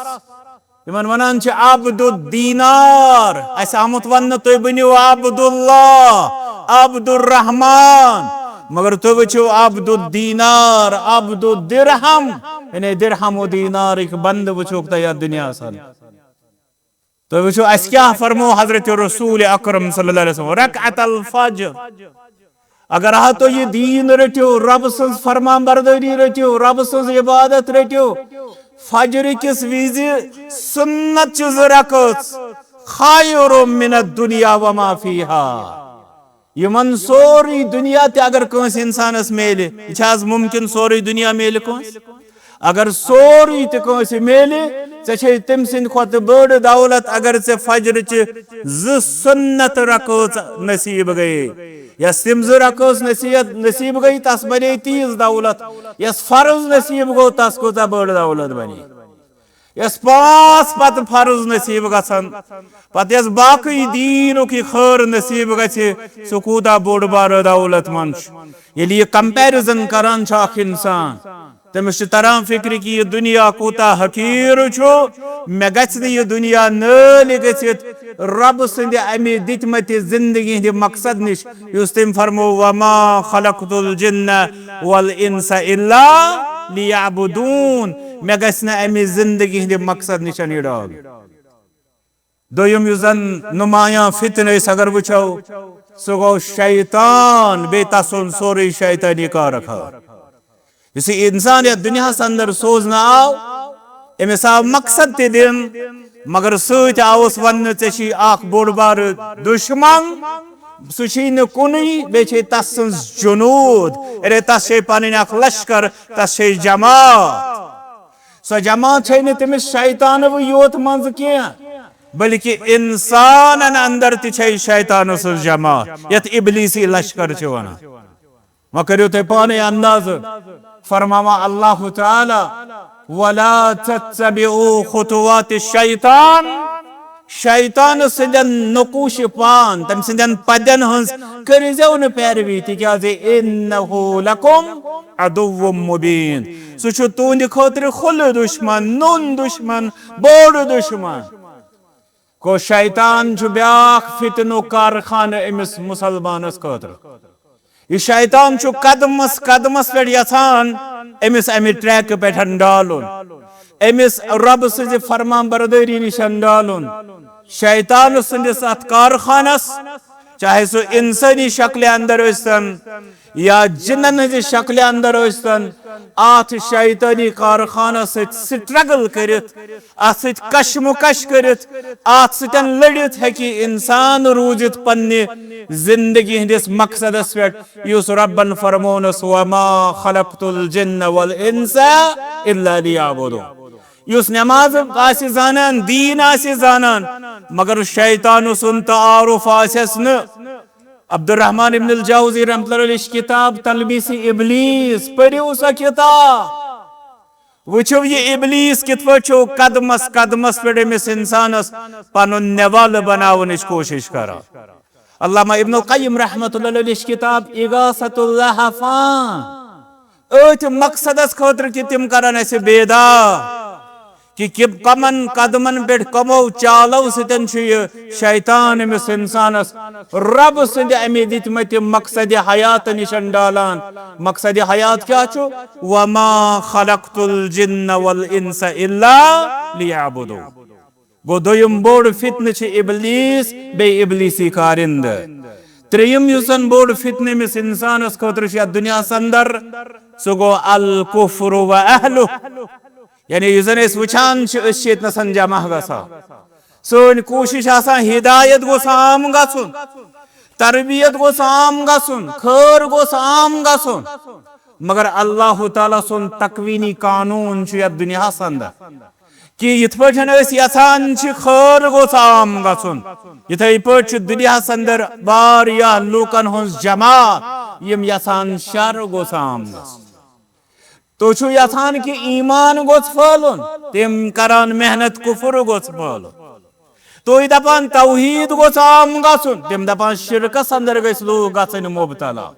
تِمن ونان چھِ عبد الدینار۔ اسہِ آمُت وننہٕ، تُہۍ بٔنِو عبد اللہ، عبد الرحمان، مگر تُہۍ وٕچھِو عبد الدینار، عبد الدرہم، یعنی درہم و دینارٕکۍ بندٕ وٕچھوکھ تُہۍ یتھ دُنیاہس اندر۔ تُہۍ وٕچھِو، اسہِ کیٛاہ فرموو حضرت رسول اکرم صلی اللہ علیہ وسلم، رکعت الفجر۔ اگر ہا تُہۍ یہِ دیٖن رٔٹِو، رب سٕنٛز فرمان بردٲری رٔٹِو، رب سٕنٛز عبادت رٔٹِو، فجر کِس وِزِ سُنت چھِ زٕ رکٲژ، خیر من الدنیا وما فیہا۔ یِمن سورُے دُنیا تہِ اگر کٲنٛسہِ اِنسانس میلہِ، یہِ چھا از مُمکِن سورُے دُنیا میلہِ کٲنٛسہِ؟ اگر سورُے تہِ کٲنٛسہِ میلہِ، ژےٚ چھے تٔمۍ سٕنٛدِ کھۄتہٕ بٔڑ دولت اگر ژےٚ فجرٕچہِ زٕ سُنت رکٲژ نصیب گٔیے۔ یس تِم زٕ رکٲژ نصیحت نصیب گٔے، تس بنے تیٖژ دولت۔ یس فرض نصیب گوٚو، تس کۭژاہ بٔڑ دولت بنے۔ یس پانٛژھ پتہٕ فرض نصیب گژھن، پتہٕ یس باقٕے دیٖنُک یہِ خٲر نصیب گژھِ، سُہ کوٗتاہ بوٚڑ بارٕ دولت مند چھُ۔ ییٚلہِ یہِ comparison کران چھُ اکھ انسان، تٔمِس چھُ تران فکرِ کہِ یہِ دُنیا کوٗتاہ حقیٖر چھُ، مےٚ گژھِ نہٕ یہِ دُنیا نٲلۍ گٔژھِتھ رۄبہٕ سٕنٛدِ اَمہِ دِتمٕتہِ زندگی ہٕنٛدِ مقصد نِش، یُس تٔمۍ فرموو، "وما خلقت الجن والانس الا لیعبدون"، مےٚ گژھِ نہٕ اَمہِ زندگی ہٕنٛدِ مقصد نِش یہِ ڈاگ۔ دوٚیُم یُس زن نمایاں فتنہٕ أسۍ اگر وٕچھو، سُہ گوٚو شیطان، بیٚیہِ تسُنٛد سورُے شیطٲنی کارٕکار۔ یُس یہِ انسان یتھ دُنیاہس اندر سوزنہٕ آو، أمِس آو مقصد تہِ دِنہٕ، مگر سۭتۍ آوُس وننہٕ، ژےٚ چھُے اکھ بوٚڑ بارٕ دُشمن، سُہ چھُے نہٕ کُنُے، بیٚیہِ چھے تس سٕنٛز جنوٗد، یعنی تس چھے پنٕنۍ اکھ لشکر، تس چھے جماعت۔ سۄ جماعت چھے نہٕ تٔمِس شیطانہٕ یوت منٛز کینٛہہ، بلکہِ انسانن اندر تہِ چھے شیطانہٕ سٕنٛز جماعت، یتھ ابلیسی لشکر چھِ ونان۔ وۄنۍ کٔرِو تُہۍ پانے اندازٕ، فرماوان اللہ تعالیٰ، "ولا تتبعوا خطوات الشیطان"، شیطان سٕنٛدٮ۪ن نقوش پان، تٔمۍ سٕنٛدٮ۪ن پدٮ۪ن ہٕنٛز کٔرۍزیو نہٕ پیروی، تِکیازِ "انہ لکم عدو مبین"، سُہ چھُ تُہنٛدِ خٲطرٕ کھُلہٕ دُشمن، نوٚن دُشمن، بوٚڑ دُشمن۔ گوٚو، شیطان چھُ بیاکھ فتنُک کارخانہٕ أمِس مُسلمانس خٲطرٕ۔ یہِ شیطان چھُ قدمس قدمس پٮ۪ٹھ یژھان أمِس امہِ ٹریکہٕ پٮ۪ٹھ ڈالُن، أمِس رۄبہٕ سٕنٛزِ فرمان بردٲری نِش ڈالُن۔ شیطان سٕنٛدِس اتھ کارخانس، چاہے سُہ انسٲنی شکلہِ اندر ٲسۍتن یا جنن ہٕنٛزِ شکلہِ اندر ٲسۍتن، اتھ شیطٲنی کارخانس سۭتۍ سٹرگل کٔرِتھ، اتھ سۭتۍ کشمکش کٔرِتھ، اتھ سۭتۍ لٔڑِتھ ہیٚکہِ انسان روٗزِتھ پننہِ زندگی ہٕنٛدِس مقصدس پٮ۪ٹھ، یُس رۄبن فرمونس، "وما خلقت الجن والانس الا لیعبدون"۔ یُس نماز آسہِ زانان، دیٖن آسہِ زانان، مگر شیطان سُنٛد تعارف آسٮ۪س نہٕ۔ عبدالرحمان ابن الجوزی رحمۃ اللہ علیہ چھِ کتاب تلبیس ابلیس، پٔرِو سۄ کتاب۔ وٕچھِو، یہِ ابلیس کِتھ پٲٹھۍ چھُ قدمس قدمس پٮ۪ٹھ أمِس انسانس پنُن نوالہٕ بناونٕچ کوٗشش کران۔ علامہ ابن القیم رحمۃ اللہ علیہ چھِ کتاب اغاثۃ اللہفان، أتھۍ مقصدس خٲطرٕ کہِ تِم کرن اسہِ بیدار۔ کہِ کہِ کمن قدمن پٮ۪ٹھ کمو چالو سۭتۍ چھُ یہِ شیطان أمِس انسانس رب سٕنٛدِ اَمہِ دِتمٕتہِ مقصدِ حیات نِش ڈالان۔ مقصدِ حیات کیٛاہ چھُ؟ "وما خلقت الجن والانس الا لیعبدون"۔ گوٚو، دوٚیِم بوٚڑ فتنہٕ چھِ ابلیس، بیٚیہِ ابلیسی کارندٕ۔ ترٛیٚیِم یُس زن بوٚڑ فتنہٕ أمِس انسانس خٲطرٕ چھُ یتھ دُنیاہس اندر، سُہ گوٚو الکفر و اہلہ۔ یعنی یُس زن أسۍ وٕچھان چھِ، أسۍ چھِ ییٚتہِ نسن جمع گژھان۔ سٲنۍ کوٗشِش آسان ہدایت گوٚژھ عام گژھُن، تربیت گوٚژھ عام گژھُن، خٲر گوٚژھ عام گژھُن۔ مگر اللہ تعالیٰ سُنٛد تکوینی قانون چھُ یتھ دُنیاہس اندر کہِ یِتھ پٲٹھۍ أسۍ یژھان چھِ خٲر گوٚژھ عام گژھُن، یِتھے پٲٹھۍ چھُ دُنیاہس اندر واریاہ لوٗکن ہٕنٛز جماعت یِم یژھان شر گوٚژھ عام گژھُن۔ تُہۍ چھِو یژھان کہِ ایمان گوٚژھ پھٲلُن، تِم کران محنت کفر گوٚژھ پھٲلُن۔ تُہۍ دپان توحید گوٚژھ عام گژھُن، تِم دپان شرکس اندر گٔژھۍ لوٗکھ گژھٕنۍ مبتلا۔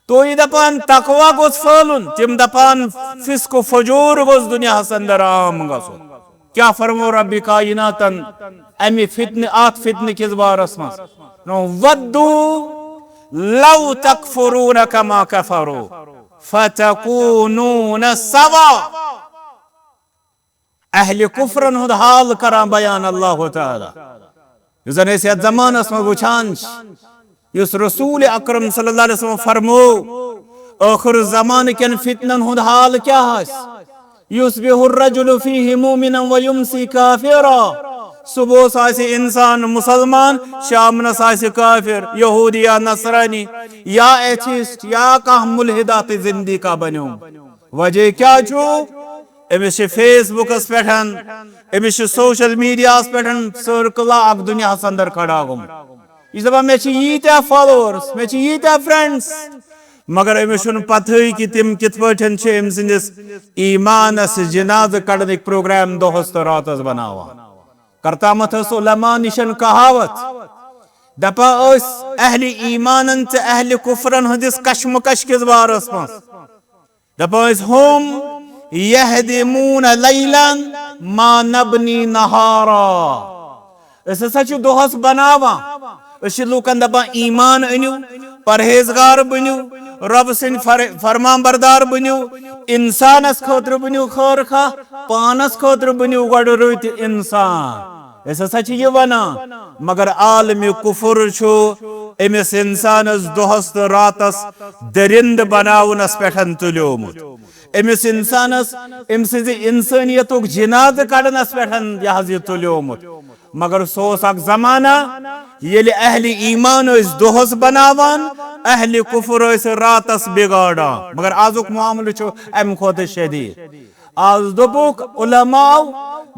تُہۍ دپان تقوی گوٚژھ پھٲلُن، تِم دپان فسق و فجور گوٚژھ دُنیاہس اندر عام گژھُن۔ کیا فرمو رب کائناتن امہِ فتنہٕ، اتھ فتنہٕ کِس بارس منٛز؟ ودو لو تکفرون کما کفروا فتکونون سوا۔ اہل کفرن ہُنٛد حال کران بیان اللہ تعالیٰ، یُس زن أسۍ یتھ زمانس منٛز وٕچھان چھِ، یُس رسول اکرم صلی اللہ علیہ وسلم فرمو، ٲخر زمانہٕ کٮ۪ن فتنن ہُنٛد حال کیٛاہ آسہِ؟ یصبح الرجل فیہ مؤمنا ویمسی کافرا۔ صبحس آسہِ انسان مسلمان، شامنس آسہِ کافر، یہودی یا نصرانی یا ایتھیسٹ یا کانٛہہ ملحدہ تہٕ زندیقہ بنیومُت۔ وجہ کیٛاہ چھُ؟ أمِس چھِ فیس بُکس پٮ۪ٹھ، أمِس چھِ سوشل میڈیاہس پٮ۪ٹھ سرکلہ اکھ دُنیاہس اندر کھڑا گوٚمُت۔ یہِ چھِ دپان، مےٚ چھِ ییٖتیٛاہ فالوورس، مےٚ چھِ ییٖتیٛاہ فرینڈس، مگر أمِس چھُنہٕ پتہٕے کہِ تِم کِتھ پٲٹھۍ چھِ أمۍ سٕنٛدِس ایٖمانس جنازٕ کڑنٕکۍ پروگرام دۄہس تہٕ راتس بناوان۔ کرتامتھ ٲس علماء نِشن کہاوت، دپان ٲسۍ، اہل ایٖمانن تہٕ اہل کفرن ہٕنٛدِس کشمکش کِس بارس منٛز۔ دپان ٲسۍ، ہم یہدمون لیلا ما نبنی نہارا۔ أسۍ ہسا چھِ دۄہس بناوان، أسۍ چھِ لوٗکن دپان، ایمان أنِو، پرہیزگار بٔنِو، رۄب سٕنٛدۍ فر-، فرمان بردار بٔنِو، انسانس خٲطرٕ بٔنِو خٲر خواہ، پانس خٲطرٕ بٔنِو گۄڈٕ رٕتۍ انسان۔ أسۍ ہسا چھِ یہِ ونان، مگر عالمِ کفر چھُ أمِس انسانس دۄہس تہٕ راتس درندٕ بناونس پٮ۪ٹھ تُلیومُت۔ أمِس انسانس، أمۍ سٕنٛزِ انسٲنیتُک جنازٕ کڑنس پٮ۪ٹھ یہِ حظ یہِ تُلیومُت۔ مگر سُہ اوس اکھ زمانہ، ییٚلہِ اہلِ ایمان ٲسۍ دۄہس بناوان، اہلِ کفر ٲسۍ راتس بگاڑان۔ مگر آزُک معاملہٕ چھُ امہِ کھۄتہٕ شدید۔ آز دوٚپُکھ علماو،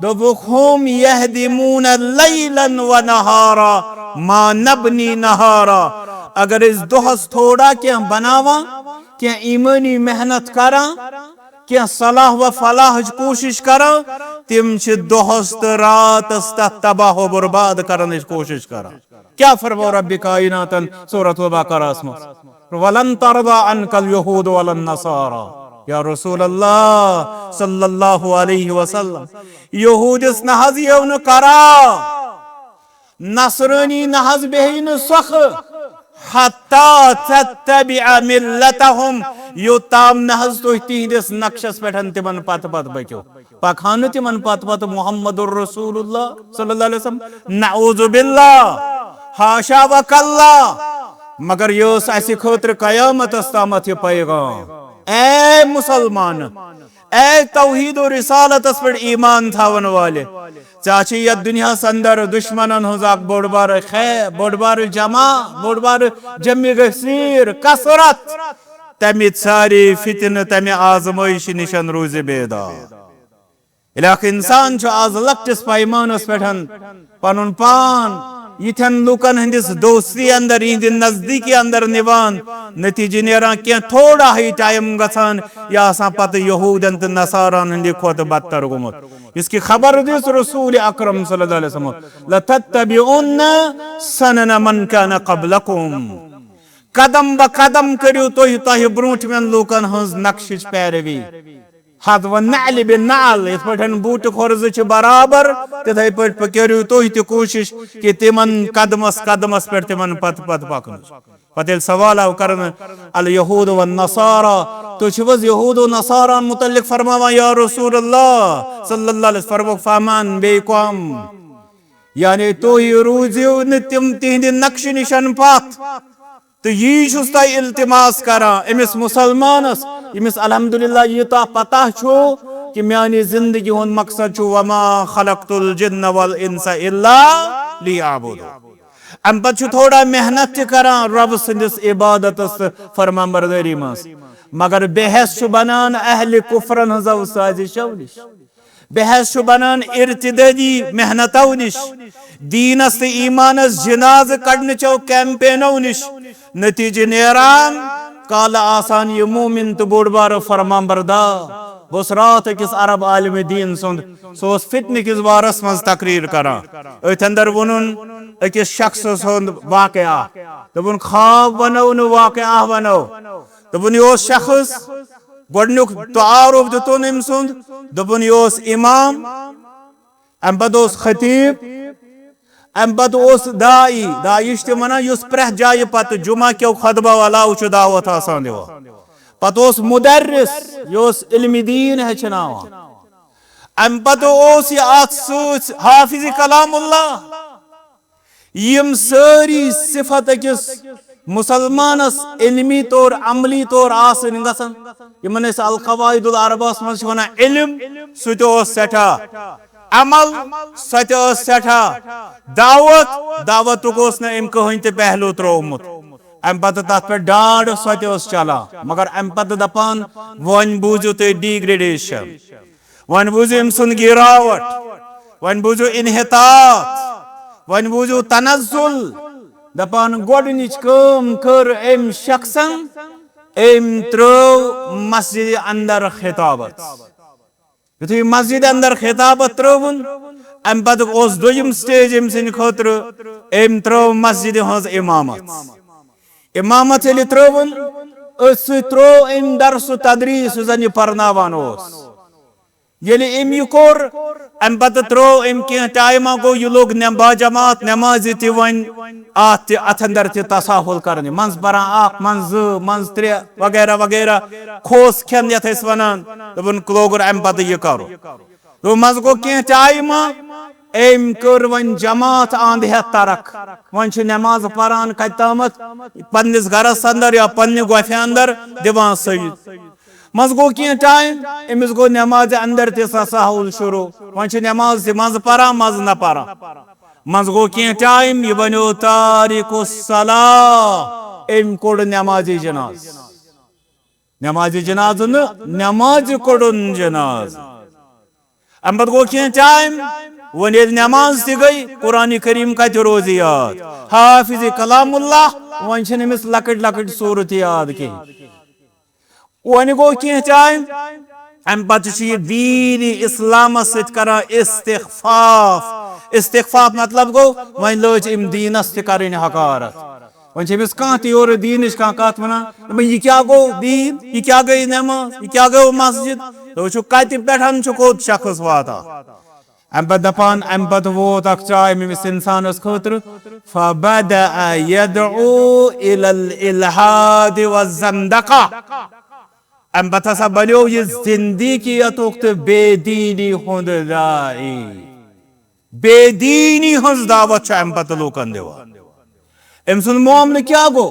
دوٚپُکھ، ہم یہدمون لیلا و نہارا ما نبنی نہارا۔ اگر أسۍ دۄہس تھوڑا کینٛہہ بناوان، کینٛہہ ایمٲنی محنت کران، کینٛہہ صلاح و فلاحٕچ کوٗشش کران، تِم چھِ دۄہس تہٕ راتس تتھ تباہ و برباد کرنٕچ کوٗشش کران۔ کیا فرمو رب کائناتن سورۃ البقرہس منٛز؟ ولن ترضى عنك اليهود ولا النصارى۔ یا رسول اللہ صلی اللہ علیہ وسلم، یہودس نہ حظ یِیو نہٕ قرار، نصرٲنی نہ حظ بیہہِ نہٕ سۄکھٕ، حتى تتبع ملتهم، یوٚتام نہ حظ تُہۍ تِہنٛدِس نقشس پٮ۪ٹھ تِمن پتہٕ پتہٕ پٔکِو۔ پکہٕ ہا نہٕ تِمن پتہٕ پتہٕ محمد رسول اللہ صلی اللہ علیہ وسلم۔ نعوذ باللہ، حاشا و کلا۔ مگر یہِ اوس اسہِ خٲطرٕ قیامتس تامتھ یہِ پیغام۔ اے مسلمان، اے توحید و رسالتس پٮ۪ٹھ ایمان تھاون والہِ، ژےٚ چھِ یتھ دُنیاہس اندر دشمنن ہٕنٛز اکھ بوٚڑ بارٕ خے-، بوٚڑ بارٕ جمع، بوٚڑ بارٕ جمع گسیر، کثرت۔ تمہِ سارے فتنہٕ، تمہِ آزمٲیشہِ نِشن روٗزِ بیدار۔ ییٚلہِ اکھ انسان چھُ آز لۄکٹِس پیمانس پٮ۪ٹھ پنُن پان یِتھٮ۪ن لوٗکن ہٕنٛدِس دوستی اندر، یِہنٛدِ نزدیٖکی اندر نِوان، نتیٖجہٕ نیران کینٛہہ تھوڑا ہٕے ٹایم گژھان، یہِ آسان پتہٕ یہوٗدن تہٕ نصاران ہٕنٛدِ کھۄتہٕ بدتر گوٚمُت۔ یُس کہِ خبر دِژ رسول اکرم صلی اللہ علیہ وسلم، لتتبعن سنن من کان قبلکم۔ قدم بہ قدم کٔرِو تُہۍ تۄہہِ برونٛٹھمٮ۪ن لوٗکن ہٕنٛز نقشٕچ پیروی۔ حذو النعل بالنعل، یِتھ پٲٹھۍ بوٗٹہٕ کھۄر زٕ چھِ برابر، تِتھے پٲٹھۍ پہ-، کٔرِو تُہۍ تہِ کوٗشِش کہِ تِمن قدمس قدمس پٮ۪ٹھ تِمن پتہٕ پتہٕ پکنٕچ۔ پتہٕ ییٚلہِ سوال آو کرنہٕ، الیہود والنصارا، تُہۍ چھِو حظ یہود و نصاران متعلق فرماوان یا رسول اللہ صلی اللہ علیہ وسلم؟ فرمووُکھ، فمن، بیٚیہِ کم؟ یعنی تُہۍ روٗزِو نہٕ تِم تِہنٛدِ نقشہٕ نِشن پتھ۔ تہٕ یی چھُس تۄہہِ التماس کران أمِس مسلمانس، ییٚمِس الحمدللہ یوٗتاہ پتہ چھُ کہِ میانہِ زندگی ہُنٛد مقصد چھُ، وما خلقت الجن والانس الا لیعبدون۔ امہِ پتہٕ چھُ تھوڑا محنت تہِ کران رۄب سٕنٛدِس عبادتس تہٕ فرمانبردٲری منٛز، مگر بحث چھُ بنان اہلِ کفرن ہٕنٛزو سازشو نِش۔ بحث چھُ بنان ارتدادی محنتو نِش، دیٖنس تہٕ ایٖمانس جنازٕ کڑنٕچو کیمپینو نِش۔ نتیٖجہٕ نیران، کالہٕ آسان یہِ مومن تہٕ بوٚڑ بارٕ فرمانبردار۔ بہٕ اوسُس راتھ أکِس عرب عالمِ دیٖن سُنٛد، سُہ اوس فتنہٕ کِس بارس منٛز تقریر کران۔ أتھۍ اندر ووٚنُن أکِس شخص سُنٛد واقعہ۔ دوٚپُن، خواب ونو نہٕ، واقعہ ونو۔ دوٚپُن، یہِ اوس شخص، گۄڈٕنیُک تعارُف دیُتُن أمۍ سُنٛد، دوٚپُن، یہِ اوس امام، امہِ پتہٕ اوس خطیب، امہِ پتہٕ اوس داعی۔ داعی چھِ تِم ونان یُس پرٛٮ۪تھ جایہِ پتہٕ جمعہ کیو خطبو علاوٕ چھُ دعوت آسان دِوان۔ پتہٕ اوس مدرس، یہِ اوس علمِ دیٖن ہیٚچھناوان۔ امہِ پتہٕ اوس یہِ اتھ سۭتۍ حافظ کلام اللہ۔ یِم سٲری صفت أکِس مسلمانس علمی طور، عملی طور آسٕنۍ گژھن، یِمن أسۍ القواعد الاربعس منٛز چھِ ونان علم، سُہ تہِ اوس سٮ۪ٹھاہ، عمل، سۄ تہِ ٲس سٮ۪ٹھاہ، دعوت، دعوتُک اوس نہٕ أمۍ کٕہٕنۍ تہِ پہلو ترٛوومُت۔ امہِ پتہٕ تتھ پٮ۪ٹھ ڈانڈ، سۄ تہِ ٲس چلان، مگر امہِ پتہٕ دپان، وۄنۍ بوٗزِو تُہۍ degradation۔ وۄنۍ بوٗزِو أمۍ سُنٛد گِراوٹ، وۄنۍ بوٗزِو انحطاط، وۄنۍ بوٗزِو تنزل۔ دپان گۄڈٕنِچ کٲم کٔر أمۍ شخصن، أمۍ ترٲو مسجد اندر خطابت۔ یُتھُے مسجد اندر خطابت ترٲوٕن، امہِ پتہٕ اوس دوٚیِم stage أمۍ سٕنٛدِ خٲطرٕ، أمۍ ترٲو مسجد ہٕنٛز امامت۔ امامت ییٚلہِ ترٲوٕن، أتھۍ سۭتۍ ترٛوو أمۍ درس و تدریس، یُس زن یہِ پرناوان اوس۔ ییٚلہِ أمۍ یہِ کوٚر، اَمہِ پتہٕ ترٛوو أمۍ کینٛہہ ٹایما، گوٚو یہِ لوٚگ نٮ۪م-، باجماعت نٮ۪مازِ تہِ وۄنۍ اَتھ تہِ، اَتھ اندر تہِ تساہل کرنہِ، منٛزٕ پران اکھ، منٛزٕ زٕ، منٛزٕ ترٛےٚ وغیرہ وغیرہ، کھوژ کھٮ۪ن یَتھ أسۍ وَنان، دوٚپُن لوگُن اَمہِ پتہٕ یہِ کرُن۔ دوٚپُن منٛزٕ گوٚو کینٛہہ ٹایما، أمۍ کٔر وۄنۍ جماعت اَنٛد ہٮ۪تھ ترک، وۄنۍ چھِ نٮ۪ماز پران کَتہِ تامَتھ پننِس گرس اندر یا پننہِ گۄپھِ اندر دِوان سٔجدٕ۔ منٛزٕ گوٚو کینٛہہ ٹایم، أمِس گوٚو نٮ۪مازِ اندر تہِ سا سہل شروع۔ وۄنۍ چھِ نٮ۪ماز تہِ منٛزٕ پران، منٛزٕ نہ پران۔ منٛزٕ گوٚو کینٛہہ ٹایم، یہِ بنیو تارک الصلاح۔ أمۍ کوٚڑ نٮ۪مازِ جناز۔ نٮ۪مازِ جنازٕ نہٕ، نٮ۪مازِ کوٚڑُن جناز۔ اَمہِ پتہٕ گوٚو کینٛہہ ٹایم، وۄنۍ ییٚلہِ نٮ۪ماز تہِ گٔے، قرآن کریم کتہِ روزِ یاد؟ حافظ کلام اللہ، وۄنۍ چھِنہٕ أمِس لۄکٕٹۍ لۄکٕٹۍ سورتھ یاد کینٛہہ۔ وۄنۍ گوٚو کینٛہہ ٹایم، امہِ پتہٕ چھُ یہِ دیٖن اسلامس سۭتۍ کران استخفاف۔ استخفاف مطلب گوٚو، وۄنۍ لٲج أمۍ دیٖنس تہِ کرٕنۍ حقارت۔ وۄنۍ چھِ أمِس کانٛہہ تہِ یورٕ دیٖنٕچ کانٛہہ کتھ ونان، دپان، یہِ کیٛاہ گوٚو دیٖن؟ یہِ کیٛاہ گٔے نٮ۪ماز؟ یہِ کیٛاہ گوٚو مسجد؟ تُہۍ وٕچھِو، کتہِ پٮ۪ٹھ چھُ کوٚت شخص واتان۔ امہِ پتہٕ دپان، امہِ پتہٕ ووت اکھ ٹایم أمِس انسانس خٲطرٕ، فبدأ يدعو إلى الإلحاد والزندقة۔ امہِ پتہٕ ہسا بنیو یہِ زندیقیتُک تہٕ بے دیٖنی ہُنٛد داعی۔ بے دیٖنی ہٕنٛز دعوت چھُ امہِ پتہٕ لوٗکن دِوان۔ أمۍ سُنٛد معاملہٕ کیٛاہ گوٚو؟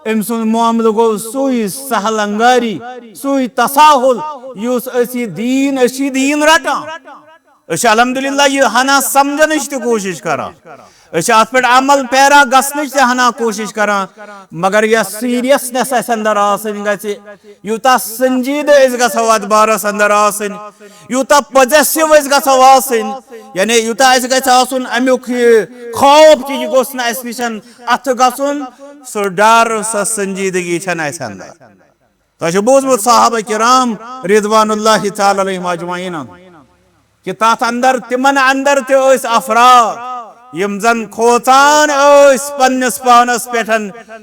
أمۍ سُنٛد معاملہٕ گوٚو سُے سہل انگاری، سُے تساہل، یُس أسۍ یہِ دیٖن، أسۍ چھِ یہِ دیٖن رٹان۔ أسۍ چھِ الحمدللہ یہِ ہنا سمجھنٕچ تہِ کوٗشش کران۔ أسۍ چھِ اتھ پٮ۪ٹھ عمل پیرا گژھنٕچ تہِ ہنا کوٗشش کران۔ مگر یۄس seriousness اسہِ اندر آسٕنۍ گژھِ، یوٗتاہ سنجیدٕ أسۍ گژھو اتھ بارس اندر آسٕنۍ، یوٗتاہ possessive أسۍ گژھو آسٕنۍ، یعنی یوٗتاہ اَسہِ گژھِ آسُن اَمیُک یہِ خوف کہِ یہِ گوٚژھ نہٕ اَسہِ نِش اَتھٕ گژھُن، سُہ ڈر، سۄ سنجیدگی چھَنہٕ اَسہِ اندر۔ تۄہہِ چھُ بوٗزمُت صحابہ کرام رضوان اللہ تعالیٰ علیہم اجمعین کہ تَتھ اندر، تِمن اندر تہِ ٲسۍ افراد یِم زن کھوژان ٲسۍ پننِس پانس پٮ۪ٹھ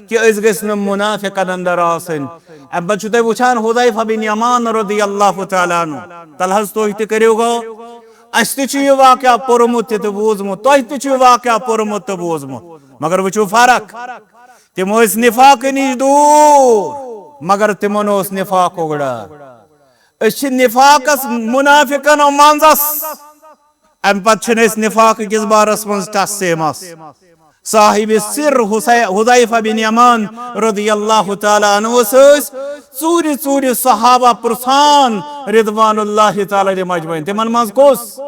کہ أسۍ گٔژھۍ نہٕ منافقن اندر آسٕنۍ۔ اَمہِ پتہٕ چھُو تُہۍ وٕچھان حذیفہ بن یمان رضی اللہ تعالیٰ عنہ، تلہٕ حظ تُہۍ تہِ کٔرِو غور۔ اَسہِ تہِ چھُ یہِ واقعہ پوٚرمُت تہِ تہٕ بوٗزمُت، تۄہہِ تہِ چھُ یہِ واقعہ پوٚرمُت تہٕ بوٗزمُت، مگر وٕچھِو فرق، تِم ٲسۍ نفاقہٕ نِش دوٗر، مگر تِمن اوس نفاقُک ڈر۔ أسۍ چھِ نفاقس منافقن منٛزس، امہِ پتہٕ چھِنہٕ أسۍ نفاق کِس بارس منٛز ٹس سے مس۔ صاحب سر حسے-، حذیفہ بن یمان رضی اللہ تعالیٰ عنہ ٲسۍ ژوٗرِ ژوٗرِ صحابہ پرژھان رضوان اللہ تعالیٰ علیہم اجمعین۔ تِمن منٛز کُس؟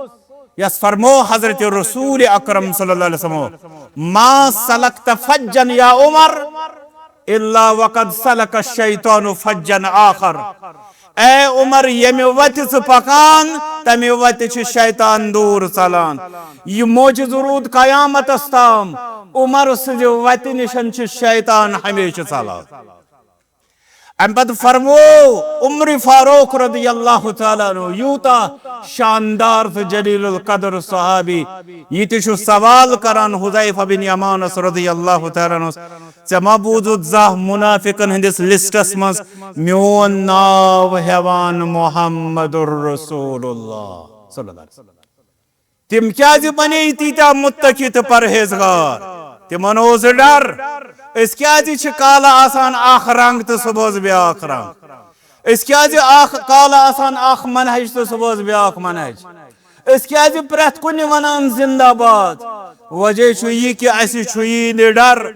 یس فرمو حضرت رسول اکرم صلی اللہ علیہ وسلم، "ما سلکت فجا یا عمر الا وقد سلک الشیطان فجا آخر"۔ اے عمر، ییٚمہِ وتہِ ژٕ پکان، تمہِ وتہِ چھُ شیطان دوٗر ژلان۔ یہِ معجزٕ روٗد قیامتس تام، عمر سٕنزِ وتہِ نِشن چھُ شیطان ہمیشہِ ژلان۔ امہِ پتہٕ فرموو عمر فاروق رضی اللہ تعالیٰ عنہ، یوٗتاہ شاندار تہٕ جلیل القدر صحابی، یہِ تہِ چھُ سوال کران حذیفہ بن یمانس رضی اللہ تعالیٰ عنہ، "ژےٚ ما بوٗزُتھ زانٛہہ منافقن ہٕنٛدِس لسٹس منٛز میون ناو ہٮ۪وان محمد رسول اللہ صلی اللہ علیہ وسلم؟" تِم کیازِ بنے تیٖتیٛاہ مُتقی تہٕ پرہیزگار؟ تِمن اوس ڈر۔ أسۍ کیازِ چھِ کالہٕ آسان اکھ رنگ تہٕ صبحس بیٛاکھ رنگ؟ أسۍ کیازِ اکھ کالہٕ آسان اکھ منہج تہٕ صبحس بیٛاکھ منہج؟ أسۍ کیازِ پرٛٮ۪تھ کُنہِ ونان زندہ باد؟ وجہ چھُ یہِ کہِ اَسہِ چھُ یی نہٕ ڈر۔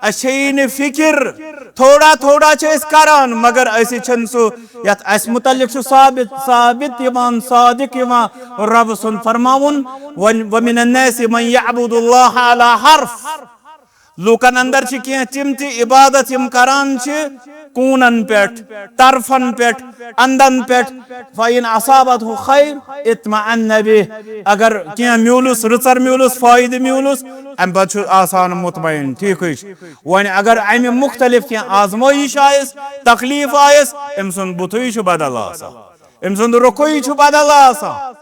اَسہِ چھے نہٕ فکر۔ تھوڑا تھوڑا چھِ أسۍ کران، مگر أسۍ چھِنہٕ سُہ یتھ اَسہِ متعلق چھُ ثابت، ثابت یِوان، صادق یِوان رب سُنٛد فرماوُن، "وَ-، وَمِنَ النَّاسِ مَن يَعْبُدُ اللَّهَ عَلَى حَرْفٍ۔" لوٗکن اندر چھِ کینٛہہ تِم تہِ عبادت یِم کران چھِ کوٗنن پٮ۪ٹھ، طرفن پٮ۪ٹھ، اندن پٮ۪ٹھ۔ فَإِنْ أَصَابَتْهُ خَيْرٌ اطْمَأَنَّ بِهِ۔ اگر کینٛہہ میوٗلُس، رٕژر میوٗلُس، فٲیدٕ میوٗلُس، امہِ پتہٕ چھُ آسان مطمئن، ٹھیٖکھٕے چھُ۔ وۄنۍ اگر امہِ مُختلف کینٛہہ آزمٲیِش آیس، تکلیف آیس، أمۍ سُنٛد بُتھُے چھُ بدل آسان، أمۍ سُنٛد رُخُے چھُ بدل آسان۔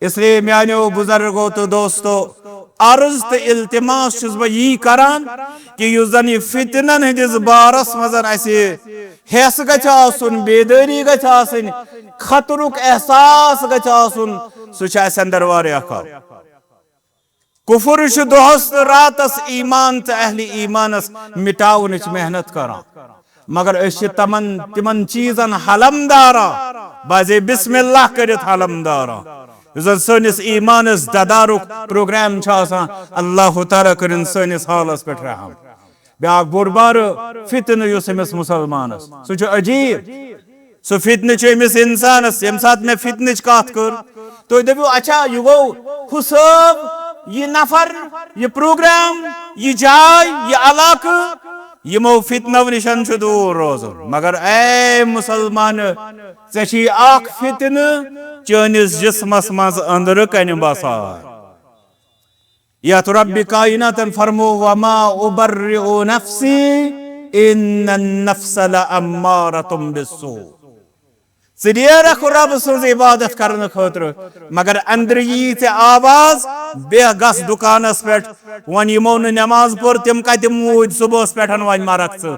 اس لیے میانیو بزرگو تہٕ دوستو، عرض تہٕ التماس چھُس بہٕ یی کران کہِ یُس زن یہِ فتنن ہٕنٛدِس بارس منٛز اسہِ ہٮ۪س گژھِ آسُن، بیدٲری گژھِ آسٕنۍ، خطرُک احساس گژھِ آسُن، سُہ چھُ اسہِ اندر واریاہ کم۔ کفر چھُ دۄہس تہٕ راتس ایمان تہٕ اہل ایمانس مٹاونٕچ محنت کران، مگر أسۍ چھِ تمن، تِمن چیٖزن حلم داران، بازے بسم اللہ کٔرِتھ حلم داران، یُس زن سٲنِس ایمانس ددارُک پروگرام چھُ آسان۔ اللہ تعالیٰ کٔرِن سٲنِس حالس پٮ۪ٹھ رحم۔ بیاکھ بوٚڑ بارٕ فتنہٕ یُس أمِس مسلمانس، سُہ چھُ عجیب۔ سُہ فتنہٕ چھُ أمِس انسانس، ییٚمہِ ساتہٕ مےٚ فتنٕچ کتھ کٔر، تُہۍ دٔپِو، "اچھا، یہِ گوٚو ہُہ صٲب، یہِ نفر، یہِ پروگرام، یہِ جاے، یہِ علاقہٕ، یِمو فتنو نِشن چھُ دوٗر روزُن۔" مگر اے مسلمان، ژےٚ چھُے اکھ فتنہٕ چٲنِس جسمس منٛز أنٛدرٕ کنہِ بسان۔ یتھ رب کائناتن فرمو، "وما ابرئ نفسی ان النفس لامارۃ بالسوء۔" ژٕ نیرکھ رب سٕنٛز عبادت کرنہٕ خٲطرٕ، مگر أنٛدرٕ یی ژےٚ آواز، "بیٚہہ گژھ دُکانس پٮ۪ٹھ، وۄنۍ یِمو نہٕ نماز پٔر، تِم کتہِ موٗدۍ صبحس پٮ۪ٹھ، وۄنۍ مرکھ ژٕ۔"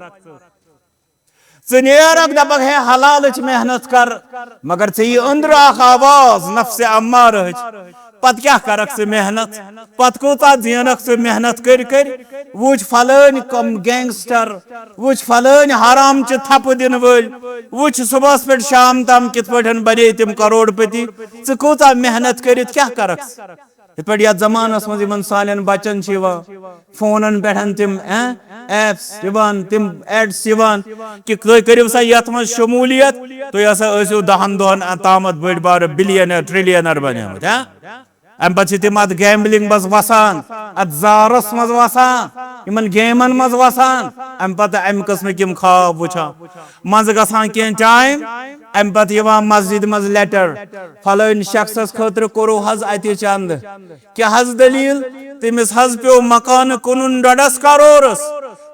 ژٕ نیرکھ، دپکھ، "ہے، حلالٕچ محنت کر"، مگر ژےٚ یی أنٛدرٕ اکھ آواز نفسِ امارٕچ، پتہٕ کیٛاہ کرکھ ژٕ محنت؟ پتہٕ کۭژاہ زینکھ ژٕ محنت کٔرۍ کٔرۍ؟ وٕچھ فلٲنۍ کم گینگسٹر، وٕچھ فلٲنۍ حرام چہِ تھپہٕ دِنہٕ وٲلۍ، وٕچھ صبحس پٮ۪ٹھ شام تام کِتھ پٲٹھۍ بنے تِم کروڑ پتی۔ ژٕ کۭژاہ محنت کٔرِتھ کیٛاہ کرکھ ژٕ؟ یِتھ پٲٹھۍ یتھ زمانس منٛز یِمن سانٮ۪ن بچن چھِ یِوان فونن پٮ۪ٹھ تِم، ایں، ایپس یِوان، تِم ایڈس یِوان کہِ تُہۍ کٔرِو سا یتھ منٛز شموٗلیت، تُہۍ ہسا ٲسِو دہن دۄہن تامتھ بٔڑۍ بارٕ بلینر، ٹریلینر بنیمٕتۍ، ہاں؟ امہِ پتہٕ چھِ تِم اتھ گیمبلنگ منٛز وسان، اتھ زارس منٛز وسان، یِمن گیمن منٛز وسان، امہِ پتہٕ امہِ قٕسمٕکۍ یِم خواب وٕچھان۔ منٛزٕ گژھان کینٛہہ ٹایم، امہِ پتہٕ یِوان مسجد منٛز لیٹر، "فلٲنۍ شخصس خٲطرٕ کوٚروٕ حظ اتہِ چندٕ؟" کیٛاہ حظ دٔلیٖل؟ تٔمِس حظ پیوٚو مکانہٕ کٕنُن ڈۄڈس کرورس،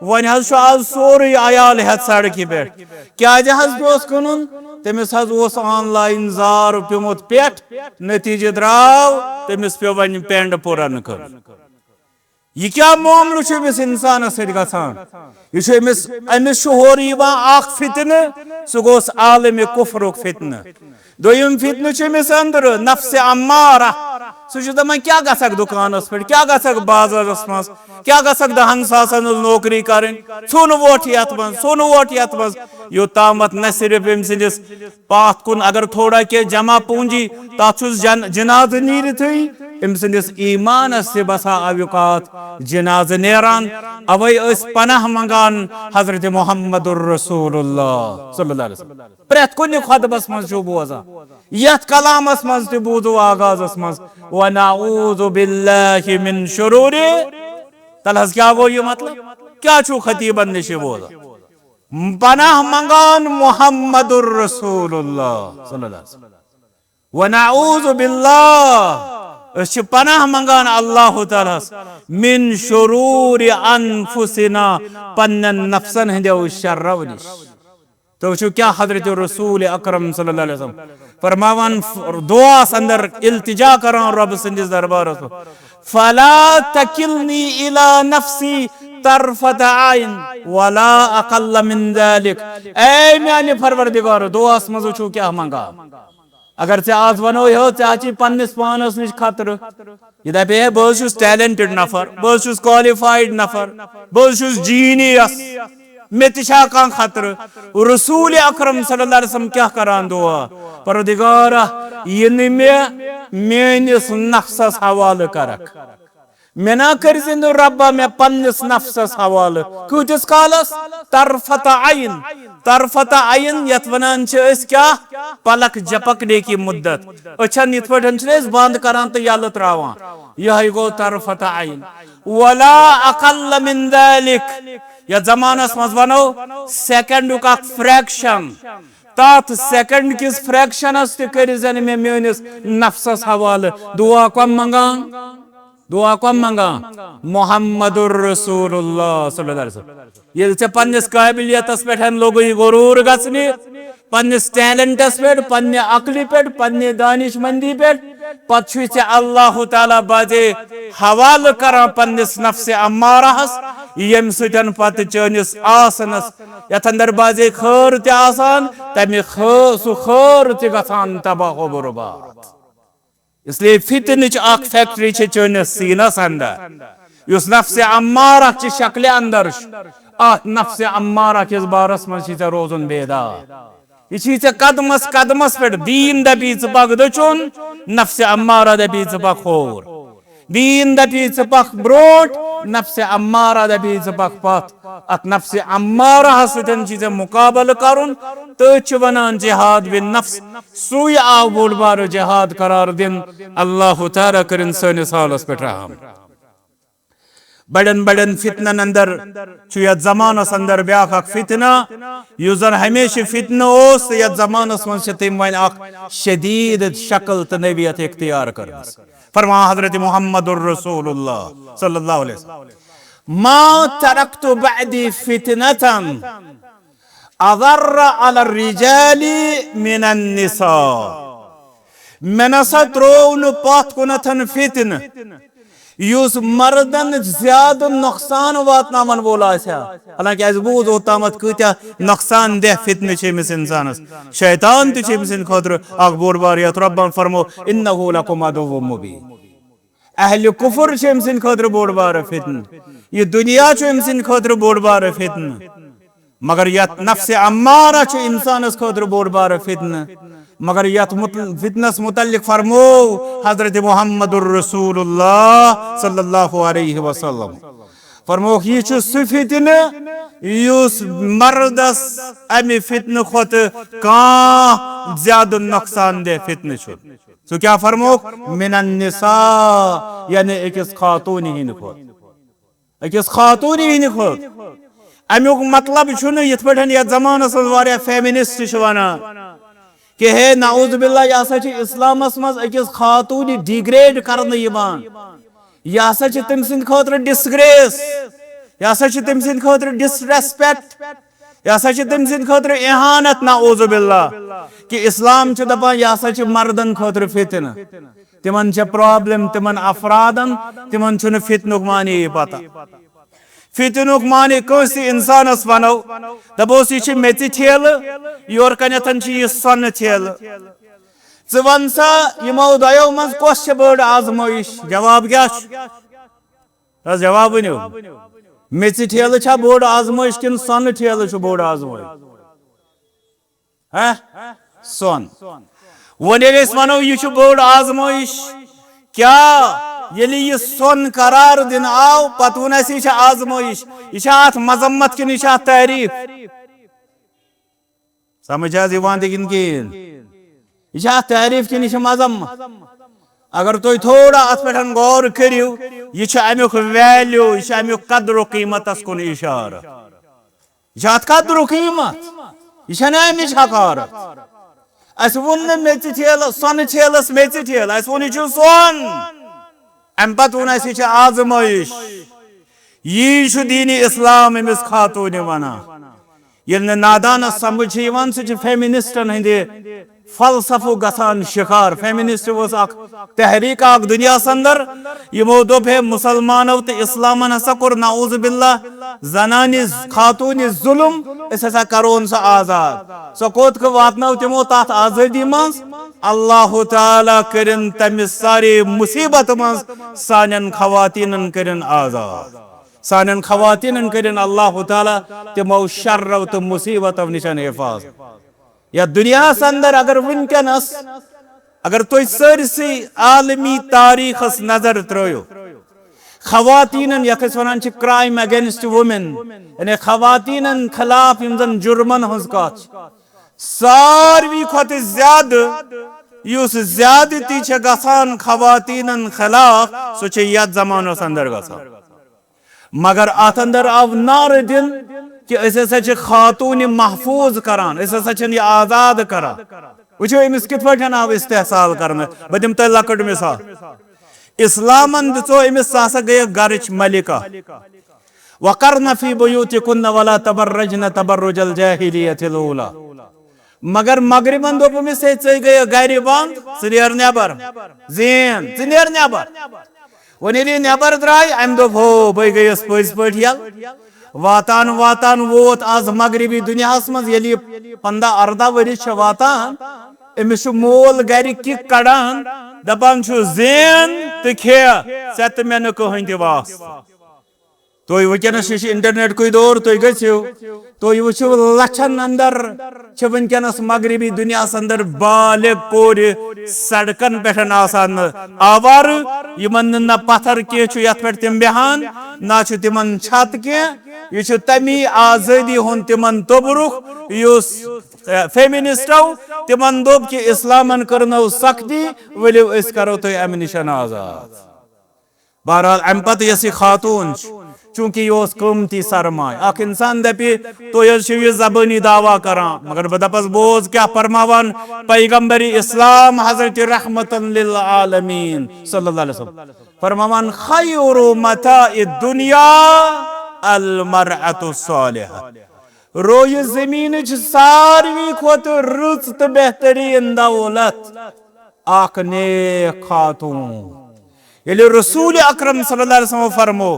وۄنۍ حظ چھُ آز سورُے عیال ہٮ۪تھ سڑکہِ پٮ۪ٹھ۔ کیٛازِ حظ پیوٚس کٕنُن؟ تٔمِس حظ اوس آن لاین زار پیوٚمُت پٮ۪ٹھ، نتیٖجہٕ درٛاو تٔمِس پیوٚو وۄنۍ پینڈ پوٗرن کٕنُن۔ یہِ کیٛاہ معاملہٕ چھُ أمِس اِنسانَس سۭتۍ گژھان؟ یہِ چھُ أمِس، أمِس چھُ ہورٕ یِوان اَکھ فِتنہٕ، سُہ گوٚوس عالمِ کُفرُک فِتنہٕ۔ دوٚیِم فِتنہٕ چھُ أمِس أنٛدرٕ، نفسِ اَمّارہ۔ سُہ چھُ دَپان، کیٛاہ گژھکھ دُکانَس پٮ۪ٹھ، کیٛاہ گژھکھ بازارَس منٛز، کیٛاہ گژھکھ دَہَن ساسَن ہٕنٛز نوکری کَرٕنۍ، ژھوٚن ووٹ یَتھ منٛز، ژھوٚن ووٹ یَتھ منٛز۔ یوٚتامَتھ نہ صرف أمۍ سٕنٛدِس پاتھ کُن اگر تھوڑا کینٛہہ جمع پوٗنٛجی، تَتھ چھُس جن-، جنازٕ نیٖرِتھٕے أمۍ سٕنٛدِس ایٖمانَس تہِ بسا اوقات جنازٕ نیران۔ اَوَے ٲسۍ پناہ منٛگان حضرت محمد الرسول اللہ صلی اللہ علیہ وسلم۔ پرٛٮ۪تھ کُنہِ خطبس منٛز چھُو بوزان، یَتھ کلامس منٛز تہِ بوٗزُو آغازس منٛز، "ونعوذ باللہ من شرور"۔ تَلہٕ حظ کیٛاہ گوٚو یہِ مطلب؟ کیٛاہ چھُو خطیبن نِش یہِ بوزان؟ پناہ منگان محمد الرسول اللہ صلی اللہ علیہ وسلم۔ ونعوذ باللہ، أسۍ چھِ پناہ منگان اللہ تعالیٰ ہس من شرور انفسنا، پننٮ۪ن نفسن ہٕنٛدیو شرو نِش۔ تو وٕچھِو کیٛاہ حضرت رسول اکرم صلی اللہ علیہ وسلم فرماوان، دعاہس اندر التجا کران رۄب سٕنٛدِس دربارس منٛز، "فلا تکلنی الی نفسی طرفۃ عین ولا اقل من ذلک"۔ اے میانہِ پروردگار، دعاہس منٛز وٕچھِو کیٛاہ منگان۔ اگر ژےٚ آز ونو، یہو ژےٚ ہا چھے پننِس پانس نِش خطرٕ۔ یہِ دپہِ ہے، بہٕ حظ چھُس ٹیلنٹڈ نفر، بہٕ حظ چھُس کوالیفایڈ نفر، بہٕ حظ چھُس جینیس، مےٚ تہِ چھا کانٛہہ خطرٕ؟ رسول اکرم صلی اللہ علیہ وسلم کیٛاہ کران دعا؟ پروردگارا، یہِ نہٕ مےٚ میٲنِس نفسس حوالہٕ کرکھ۔ مےٚ نا کٔرزِ نہٕ رۄبا مےٚ پننِس نفسس حوالہٕ۔ کۭتِس کالس؟ طرفت عین۔ طرفت عین یتھ ونان چھِ أسۍ کیٛاہ؟ پلک جپکنٕکی مدت۔ أچھن یِتھ پٲٹھۍ چھِنہٕ أسۍ بند کران تہٕ یلہٕ تراوان، یِہوٚے گوٚو طرفت عین۔ ولا اقل من ذلک، یتھ زمانس منٛز ونو سیکنڈُک اکھ فریکشن، تتھ سیکنڈ کِس فریکشنس تہِ کٔرزِ نہٕ مےٚ میٲنِس نفسس حوالہٕ۔ دعا کم منگان؟ دعا کم منگان؟ محمد رسول اللہ صلی اللہ علیہ وسلم۔ ییٚلہِ ژےٚ پننِس قٲبلیتس پٮ۪ٹھ لوگُے غروٗر گژھنہِ، پننِس ٹیلنٹس پٮ۪ٹھ، پننہِ عقلہِ پٮ۪ٹھ، پننہِ دانش مندی پٮ۪ٹھ، پتہٕ چھُے ژےٚ اللہ تعالیٰ بعضے حوالہٕ کران پننِس نفس امارہس، ییٚمہِ سۭتۍ پتہٕ چٲنِس آسنس یتھ اندر بعضے خٲر تہِ آسان، تمہِ خٲ-، سُہ خٲر تہِ گژھان تباہ و برباد۔ اس لیے فتنٕچ اکھ فیکٹری چھِ چٲنِس سینس اندر، یُس نفس امارہ چہِ شکلہِ اندر چھُ۔ اتھ نفس امارہ کِس بارس منٛز چھُے ژےٚ روزُن بیدار۔ یہِ چھُے ژےٚ قدمس قدمس پٮ۪ٹھ، دیٖن دپی ژٕ پکھ دٔچھُن، نفس امارہ دپی ژٕ پکھ کھووُر۔ دیٖن دپی ژٕ پکھ برونٛٹھ، نفس امارہ دپی ژٕ پکھ پتھ۔ اتھ نفس امارہ سۭتۍ چھُے ژےٚ مقابلہٕ کرُن، تہٕ چھِ ونان جہاد بالنفس۔ سُے آو بوٚڑ بارٕ جہاد قرار دِنہٕ۔ اللہ تعالیٰ کٔرِن سٲنِس حالس پٮ۪ٹھ رحم۔ بڑٮ۪ن بڑٮ۪ن فتنن اندر چھُ یتھ زمانس اندر بیاکھ اکھ فتنہ، یُس زن ہمیشہِ فتنہٕ اوس، تہٕ یتھ زمانس منٛز چھِ تٔمۍ وۄنۍ اکھ شدیٖد شکل تہٕ نوعیت اختیار کٔرمٕژ۔ فرمان حضرت محمد الرسول اللہ صلی اللہ علیہ وسلم، ما ترکت بعدی فتنة اضر علی الرجال من النساء۔ مےٚ نسا ترٛوو نہٕ پتھ کُنتھن فتنہٕ، یُس مردن زیادٕ نۄقصان واتناون وول آسہِ ہا۔ حالانکہ اسہِ بوٗز اوٚتامتھ کۭتیاہ نۄقصان دہ فتنہٕ چھِ أمِس انسانس۔ شیطان تہِ چھُ أمۍ سٕنٛدِ خٲطرٕ اکھ بوٚڑ بار، یتھ رۄبن فرمو، انہ لکم عدو مبین۔ اہل کفر چھُ أمۍ سٕنٛدِ خٲطرٕ بوٚڑ بارٕ فتنہٕ۔ یہِ دُنیا چھُ أمۍ سٕنٛدِ خٲطرٕ بوٚڑ بارٕ فتنہٕ۔ مگر یتھ نفس امارہ چھُ انسانس خٲطرٕ بوٚڑ بارٕ فتنہٕ۔ مگر یتھ مت-، فتنس متعلق فرمو حضرت محمد الرسول اللہ صلی اللہ علیہ وسلم۔ فرموکھ، یہِ چھُ سُہ فتنہٕ یُس مردس امہِ فتنہٕ کھۄتہٕ کانٛہہ زیادٕ نۄقصان دہ فتنہٕ چھُ۔ سُہ کیٛاہ فرموکھ؟ من النساء، یعنی أکِس خاتوٗنہِ ہٕنٛدِ کھۄتہٕ۔ أکِس خاتوٗنہِ ہٕنٛدِ کھۄتہٕ۔ امیُک مطلب چھُنہٕ یِتھ پٲٹھۍ یتھ زمانس منٛز واریاہ فیمنسٹ چھِ ونان کہ ہے نعوذ باللہ، یہِ ہسا چھِ اسلامس منٛز أکِس خاتوٗنہِ ڈیگریڈ کرنہٕ یِوان، یہِ ہسا چھِ تٔمۍ سٕنٛدِ خٲطرٕ ڈسگریس، یہِ ہسا چھِ تٔمۍ سٕنٛدِ خٲطرٕ ڈسریسپیکٹ، یہِ ہسا چھِ تٔمۍ سٕنٛدِ خٲطرٕ اہانت، نعوذ باللہ، کہ اسلام چھُ دپان یہِ ہسا چھِ مردن خٲطرٕ فتنہٕ۔ تِمن چھےٚ پرابلم، تِمن افرادن، تِمن چھُنہٕ فتنُک معنی یہِ پتہ۔ فتنُک معنی کٲنٛسہِ انسانس ونو، دپوس، یہِ چھِ میٚژِ ٹھیلہٕ، یورٕ کنٮ۪تھ چھِ یہِ سۄنہٕ ٹھیلہٕ۔ ژٕ ون سا، یِمو دۄیو منٛز کۄس چھےٚ بٔڑ آزمٲیش؟ جواب کیٛاہ چھُ؟ بس جواب ؤنِو۔ میٚژِ ٹھیلہٕ چھا بوٚڑ آزمٲیش کِنہٕ سۄنہٕ ٹھیلہٕ چھُ بوٚڑ آزمٲیش؟ ہہ؟ سۄن۔ وۄنۍ ییٚلہِ أسۍ ونو، یہِ چھُ بٔڑ آزمٲیش، کیٛاہ ییٚلہِ یہِ سۄن قرار دِنہٕ آو، پتہٕ ووٚن اَسہِ، یہِ چھِ آزمٲیش، یہِ چھا اتھ مذمت کِنہٕ یہِ چھا اتھ تعریف؟ سمجھ چھا حظ یِوان تہِ کِنہٕ کِہیٖنۍ؟ یہِ چھا اتھ تعریف کِنہٕ یہِ چھِ مذمت؟ اگر تُہۍ تھوڑا اتھ پٮ۪ٹھ غور کٔرِو، یہِ چھُ امیُک ویلیو، یہِ چھُ امیُک قدر و قیمتس کُن اشارٕ۔ یہِ چھُ اتھ قدر و قیمت، یہِ چھنہٕ امِچ حقارت۔ اسہِ ووٚن نہٕ میٚژِ ٹھیلہٕ، سۄنہٕ ٹھیلس میٚژِ ٹھیلہٕ، اسہِ ووٚن، یہِ چھُ سۄن۔ امہِ پتہٕ ووٚن اسہِ، یہِ چھِ آزمٲیش۔ یی چھُ دین اسلام أمِس خاتوٗنہِ ونان۔ ییٚلہِ نہٕ نادانس سمجھ چھِ یِوان، سُہ چھُ فیمنسٹن ہٕنٛدِ فلسفُک گژھان شکار۔ فیمنسٹ اوس اکھ تحریک اکھ دنیاہس اندر، یِمو دوٚپ، ہے، مسلمانو تہٕ اسلامن ہسا کوٚر، نعوذ باللہ، زنانہِ خاتوٗنہِ ظُلُم، أسۍ ہسا کرون سۄ آزاد۔ سۄ کوٚت واتنٲو تِمو تتھ آزٲدی منٛز؟ اللہ تعالیٰ کٔرِن تمہِ سارے مُصیبت منٛز سانٮ۪ن خواتیٖنن کٔرِن آزاد۔ سانٮ۪ن خواتیٖنن کٔرِن اللہ تعالیٰ تِمو شرو تہٕ مُصیبتو نِشن حفاظت۔ یا دُنیاہس اندر اگر وٕنکیٚنس، اگر تُہۍ سٲرسٕے عالمی تاریخس نظر ترٲیِو، خواتیٖنن، یتھ أسۍ ونان چھِ crime against women، یعنی خواتیٖنن خلاف یِم زن جُرمن ہٕنٛز کتھ چھِ، ساروی کھۄتہٕ زیادٕ یُس زیادتی چھےٚ گژھان خواتیٖنن خلاف، سُہ چھِ یتھ زمانس اندر گژھان۔ مگر اتھ اندر آو نعرٕ دِنہٕ کہِ أسۍ ہسا چھِ خاتوٗنہِ محفوٗظ کران، أسۍ ہسا چھِنہٕ یہِ آزاد کران۔ وٕچھِو أمِس کِتھ پٲٹھۍ آو استحصال کرنہٕ۔ بہٕ دِمہٕ تۄہہِ لۄکٕٹ مثال۔ اسلامن دِژو أمِس، سۄ ہسا گٔیکھ گرٕچ ملکہ۔ وقرن فی بیوتکن ولا تبرجن تبرج الجاہلیۃ الاولی۔ مگر مغربن دوٚپ أمِس، ہے، ژٕے گٔیکھ گرِ بند، ژٕ نیر نٮ۪بر۔ زین، ژٕ نیر نٮ۪بر۔ وۄنۍ ییٚلہِ یہِ نٮ۪بر درٛاے، أمۍ دوٚپ، ہو، بٔے گٔیَس پٔزۍ پٲٹھۍ یَلہٕ۔ واتان واتان ووت آز مغربی دُنیاہَس منٛز، ییٚلہِ یہِ پنٛداہ اَرداہ ؤرِش چھےٚ واتان، أمِس چھُ مول گرِ کِک کڑان، دَپان چھُ، زین تہٕ کھے، ژےٚ تہٕ مےٚ نہٕ کٕہٕنۍ تہِ واسطہٕ۔ تُہۍ وٕنکیٚنَس، یہِ چھُ انٹرنیٹ کُے دور، تُہۍ گٔژھِو، تُہۍ وٕچھِو، لَچھَن اندر چھِ وٕنکیٚنَس مغربی دُنیاہَس اندر بالغ کورِ سڑکن پٮ۪ٹھ آسان آوارٕ، یِمن نہٕ نہ پتھر کینٛہہ چھُ یتھ پٮ۪ٹھ تِم بیہان، نہ چھُ تِمن چھت کینٛہہ۔ یہِ چھُ تمی آزٲدی ہُنٛد تِمن توٚبرُک یُس، اے، فیمنسٹو تِمن دوٚپ کہِ اسلامن کٔرنو سختی، ؤلِو أسۍ کرو تُہۍ امہِ نِش آزاد۔ بہرحال، امہِ پتہٕ یۄس یہِ خاتوٗن چھِ، چوٗنٛکہِ یہِ اوس قۭمتی سرمایہِ۔ اکھ انسان دپہِ، تُہۍ حظ چھِو یہِ زبٲنی دعویٰ کران، مگر بہٕ دپس، بوز کیٛاہ فرماوان پیغمبر اسلام حضرت رحمت للعالمین صلی اللہ علیہ وسلم۔ فرماوان، خیر متاع الدنیا المرأة الصالحہ۔ رویہِ زمینٕچ ساروی کھۄتہٕ رٕژ تہٕ بہتریٖن دولت اکھ نیک خاتوٗن۔ ییٚلہِ رسول اکرم صلی اللہ علیہ وسلم فرمو،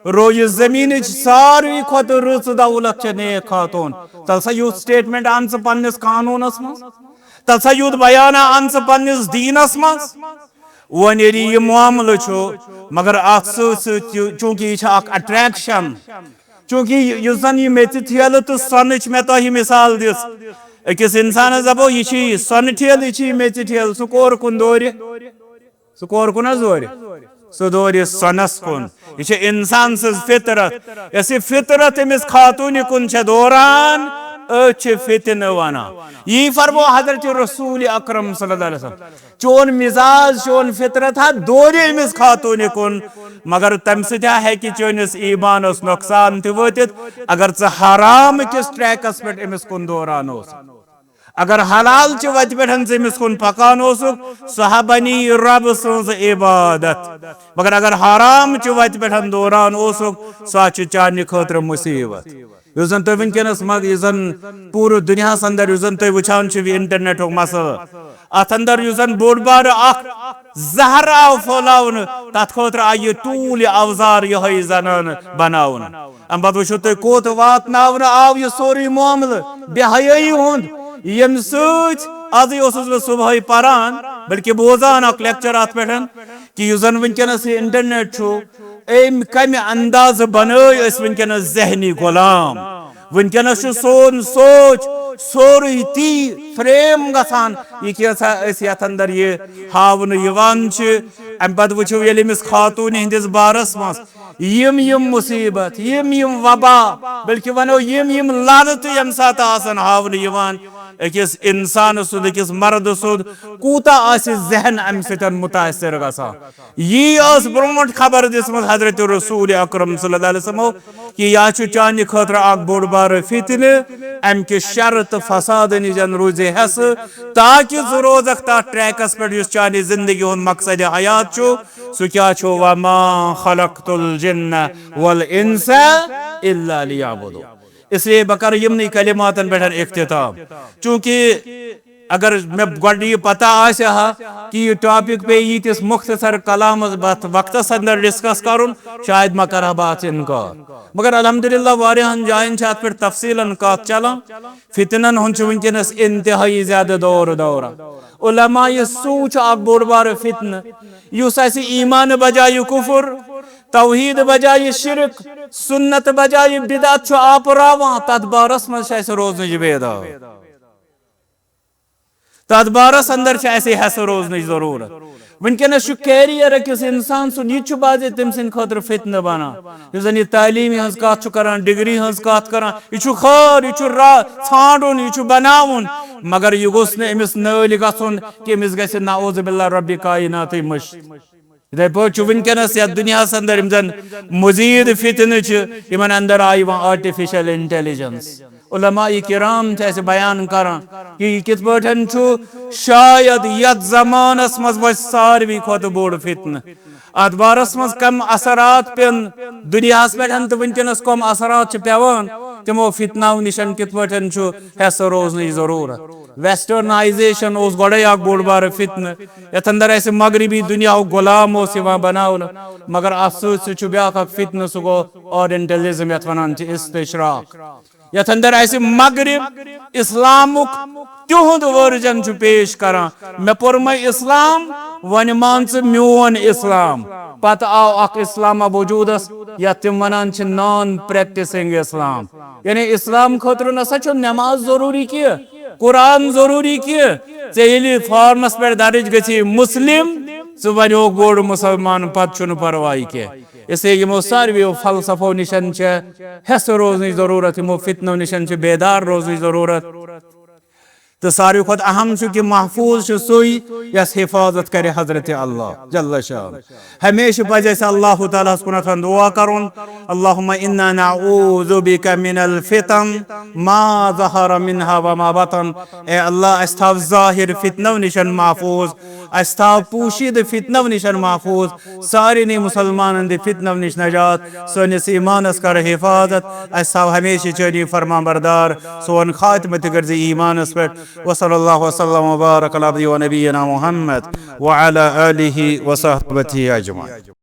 رویہِ زمینٕچ ساروی کھۄتہٕ رٕژ دولت چھےٚ نیک خاتوٗن، تَلہٕ سا یُتھ statement اَن ژٕ پننِس قانوٗنس منٛز، تَلہٕ سا یُتھ بیانہ اَن ژٕ پننِس دیٖنس منٛز۔ وۄنۍ ییٚلہِ یہِ معاملہٕ چھُ، مگر اتھ سۭتۍ سۭتۍ تہِ، چوٗنٛکہِ یہِ چھِ اکھ attraction، چوٗنٛکہِ یُس زن یہِ میٚژِ ٹھیلہٕ تہٕ سۄنٕچ مےٚ تۄہہِ مثال دِژ، أکِس انسانس دپو، یہِ چھِ یہِ سۄنہٕ ٹھیلہٕ، یہِ چھِ یہِ میٚژِ ٹھیلہٕ، سُہ کور کُن دورِ؟ سُہ کور کُن حظ دورِ؟ سُہ دورِ سۄنس کُن۔ یہِ چھِ انسان سٕنٛز فطرت۔ یۄس یہِ فطرت أمِس خاتوٗنہِ کُن چھےٚ دوران، أتھۍ چھِ فتنہٕ ونان۔ یی فرمو حضرت رسول اکرم صلی اللہ علیہ وسلم۔ چون مزاج، چون فطرت ہا دورِ أمِس خاتوٗنہِ کُن، مگر تَمہِ سۭتۍ ہا ہیٚکہِ چٲنِس ایٖمانَس نۄقصان تہِ وٲتِتھ، اگر ژٕ حرام کِس ٹریکَس پٮ۪ٹھ أمِس کُن دوران اوس۔ اگر حلال چہِ وَتہِ پٮ۪ٹھ ژٕ أمِس کُن پَکان اوسُکھ، سُہ ہا بَنی رۄب سٕنٛز عبادت۔ مگر اگر حرام چہِ وَتہِ پٮ۪ٹھ دوران اوسُکھ، سُہ ہا چھُ چانہِ خٲطرٕ مُصیبت۔ یُس زن تُہۍ وٕنکیٚنس منٛز، یُس زن پوٗرٕ دُنیاہس اندر، یُس زن تُہۍ وٕچھان چھِو یہِ انٹرنیٹُک مسلہٕ، اتھ اندر یُس زن بوٚڑ بارٕ اکھ زہر آو پھٔہلاونہٕ، تتھ خٲطرٕ آیہِ یہِ ٹوٗل، یہِ اوزار، یِہوٚے زنانہٕ بناونہٕ۔ امہِ پتہٕ وٕچھِو تُہۍ کوٚت واتناونہٕ آو یہِ سورُے معاملہٕ بے حیٲیی ہُنٛد، ییٚمہِ سۭتۍ ازٕے اوسُس بہٕ صبحٲے پران، بلکہِ بوزان اکھ لیکچر اتھ پٮ۪ٹھ، کہِ یُس زن وٕنکیٚنس یہِ انٹرنیٹ چھُ، أمۍ کمہِ اندازٕ بنٲے أسۍ وٕنکیٚنس ذہنی غلام۔ وٕنکیٚنس چھُ سون سونچ سورُے تی فریم گژھان، یہِ کینٛژھا أسۍ یتھ اندر یہِ ہاونہٕ یِوان چھِ۔ امہِ پتہٕ وٕچھِو، ییٚلہِ أمِس خاتوٗنہِ ہٕنٛدِس بارس منٛز یِم یِم مُصیٖبت، یِم یِم وبا، بلکہِ ونو، یِم یِم لعنتہٕ ییٚمہِ ساتہٕ آسن ہاونہٕ یِوان، أکِس انسان سُنٛد، أکِس مردٕ سُنٛد کوٗتاہ آسہِ ذہن امہِ سۭتۍ مُتاثر گژھان۔ یی ٲس برونٛٹھ خبر دِژمٕژ حضرت رسول اکرم صلی اللہ علیہ وسلمو کہِ یہِ ہا چھُ چانہِ خٲطرٕ اکھ بوٚڑ بارٕ فتنہٕ، امہِ کہِ شر تہٕ فساد نِش روٗزِ حٮ۪سہٕ، تاکہِ ژٕ روزکھ تتھ ٹریکس پٮ۪ٹھ یُس چانہِ زندگی ہُنٛد مقصد حیات چھُ۔ سُہ کیٛاہ چھُ؟ وما خلقت الجن والانس الا لیعبدون۔ اس لیے بہٕ کرٕ یِمنٕے کلماتن پٮ۪ٹھ اختتام، چونکہ اگر مےٚ گۄڈٕ یہِ پتہ آسہِ ہا کہِ یہِ ٹاپک پیٚیہِ ییٖتِس مختصر کلامس بتھ وقتس اندر ڈسکس کرُن، شاید ما کرٕ ہا بہٕ اتھ انکار۔ مگر الحمدللہ واریاہن جاین چھِ اتھ پٮ۪ٹھ تفصیلن کتھ چلان۔ فتنن ہُنٛد چھُ وٕنکیٚنس انتہٲیی زیادٕ دور دوران۔ علماء سوٗ چھُ اکھ بوٚڑ بارٕ فتنہٕ، یُس اسہِ ایمان بجایہِ کفر، توحید بجایہِ شرک، سنت بجایہِ بدعت چھُ آپراوان، تتھ بارس منٛز چھِ اسہِ روزنٕچ بیدار۔ تتھ بارس اندر چھِ اسہِ ہٮ۪سہٕ روزنٕچ ضروٗرت۔ وٕنکیٚنس چھُ کیریئر أکِس انسان سُنٛد، یہِ تہِ چھُ بعضے تٔمۍ سٕنٛدِ خٲطرٕ فتنہٕ بنان۔ یُس زن یہِ تعلیٖمی ہٕنٛز کتھ چھُ کران، ڈگری ہٕنٛز کتھ کران، یہِ چھُ خٲر، یہِ چھُ را-، ژھانڈُن، یہِ چھُ بناوُن، مگر یہِ گوٚژھ نہٕ أمِس نٲلۍ گژھُن کہِ أمِس گژھِ نعوذ باللہ ربِ کائناتٕے مٔشِتھ۔ یِتھے پٲٹھۍ چھُ وٕنکیٚنس یتھ دُنیاہس اندر یِم زن مزید فتنہٕ چھِ، یِمن اندر آیہِ وۄنۍ آرٹیفیشل انٹیلیجنس۔ علماء کرام چھِ اسہِ بیان کران کہِ یہِ کِتھ پٲٹھۍ چھُ شاید یتھ زمانس منٛز وۄنۍ ساروی کھۄتہٕ بوٚڑ فتنہٕ۔ اتھ بارس منٛز کم اثرات پیٚن دُنیاہس پٮ۪ٹھ تہٕ وٕنکیٚنس کم اثرات چھِ پیٚوان، تِمو فتنو نِشن کِتھ پٲٹھۍ چھُ ہٮ۪سہٕ روزنٕچ ضروٗرت۔ ویسٹرنائزیشن اوس گۄڈے اکھ بوٚڑ بارٕ فتنہٕ، یتھ اندر اسہِ مغربی دُنیاہُک غلام اوس یِوان بناونہٕ، مگر اتھ سۭتۍ سۭتۍ چھُ بیٛاکھ اکھ فتنہٕ، سُہ گوٚو اورینٹلزم، یتھ ونان چھِ استشراق۔ یتھ اندر اسہِ مغرب اسلامُک تِہُنٛد ورجن چھُ پیش کران، مےٚ پوٚرمَے اسلام، وۄنۍ مان ژٕ میون اسلام۔ پتہٕ آو اکھ اسلام وجودس، یتھ تِم ونان چھِ نان پریکٹسنگ اسلام۔ یعنی اسلام خٲطرٕ نسا چھُ نماز ضروٗری کینٛہہ، قرآن ضروٗری کینٛہہ۔ ژےٚ ییٚلہِ فارمس پٮ۪ٹھ درٕج گژھی مسلم، ژٕ بنیوکھ بوٚڑ مسلمان، پتہٕ چھُنہٕ پرواے کینٛہہ۔ اس لیے یِمو ساروِیو فلسفو نِشن چھےٚ ہٮ۪سہٕ روزنٕچ ضروٗرت، یِمو فتنو نِشن چھِ بیدار روزنٕچ ضروٗرت۔ تہٕ ساروی کھۄتہٕ اہم چھُ کہِ محفوظ چھُ سُے یس حفاظت کرِ حضرت اللہ جل شان۔ ہمیشہِ پزِ اسہِ اللہ تعالیٰ ہس کُنتھ دعا کرُن، اللہم انا نعوذ بک من الفتن ما ظہر منها وما بطن۔ اے اللہ، اسہِ تھاو ظاہر فتنو نِشن محفوظ، اسہِ تھاو پوشیدٕ فتنو نِشن محفوظ، سارنٕے مسلمانن دِ فتنو نِش نجات، سٲنِس ایمانس کر حفاظت، اسہِ تھاو ہمیشہِ چٲنی فرمان بردار، سون خاتمہٕ تہِ کٔرزِ ایمانس پٮ۪ٹھ۔ وصلی اللہ وسلم وبارک علی عبدہ و نبینا محمد وعلی آلہ وصحبہ اجمعین۔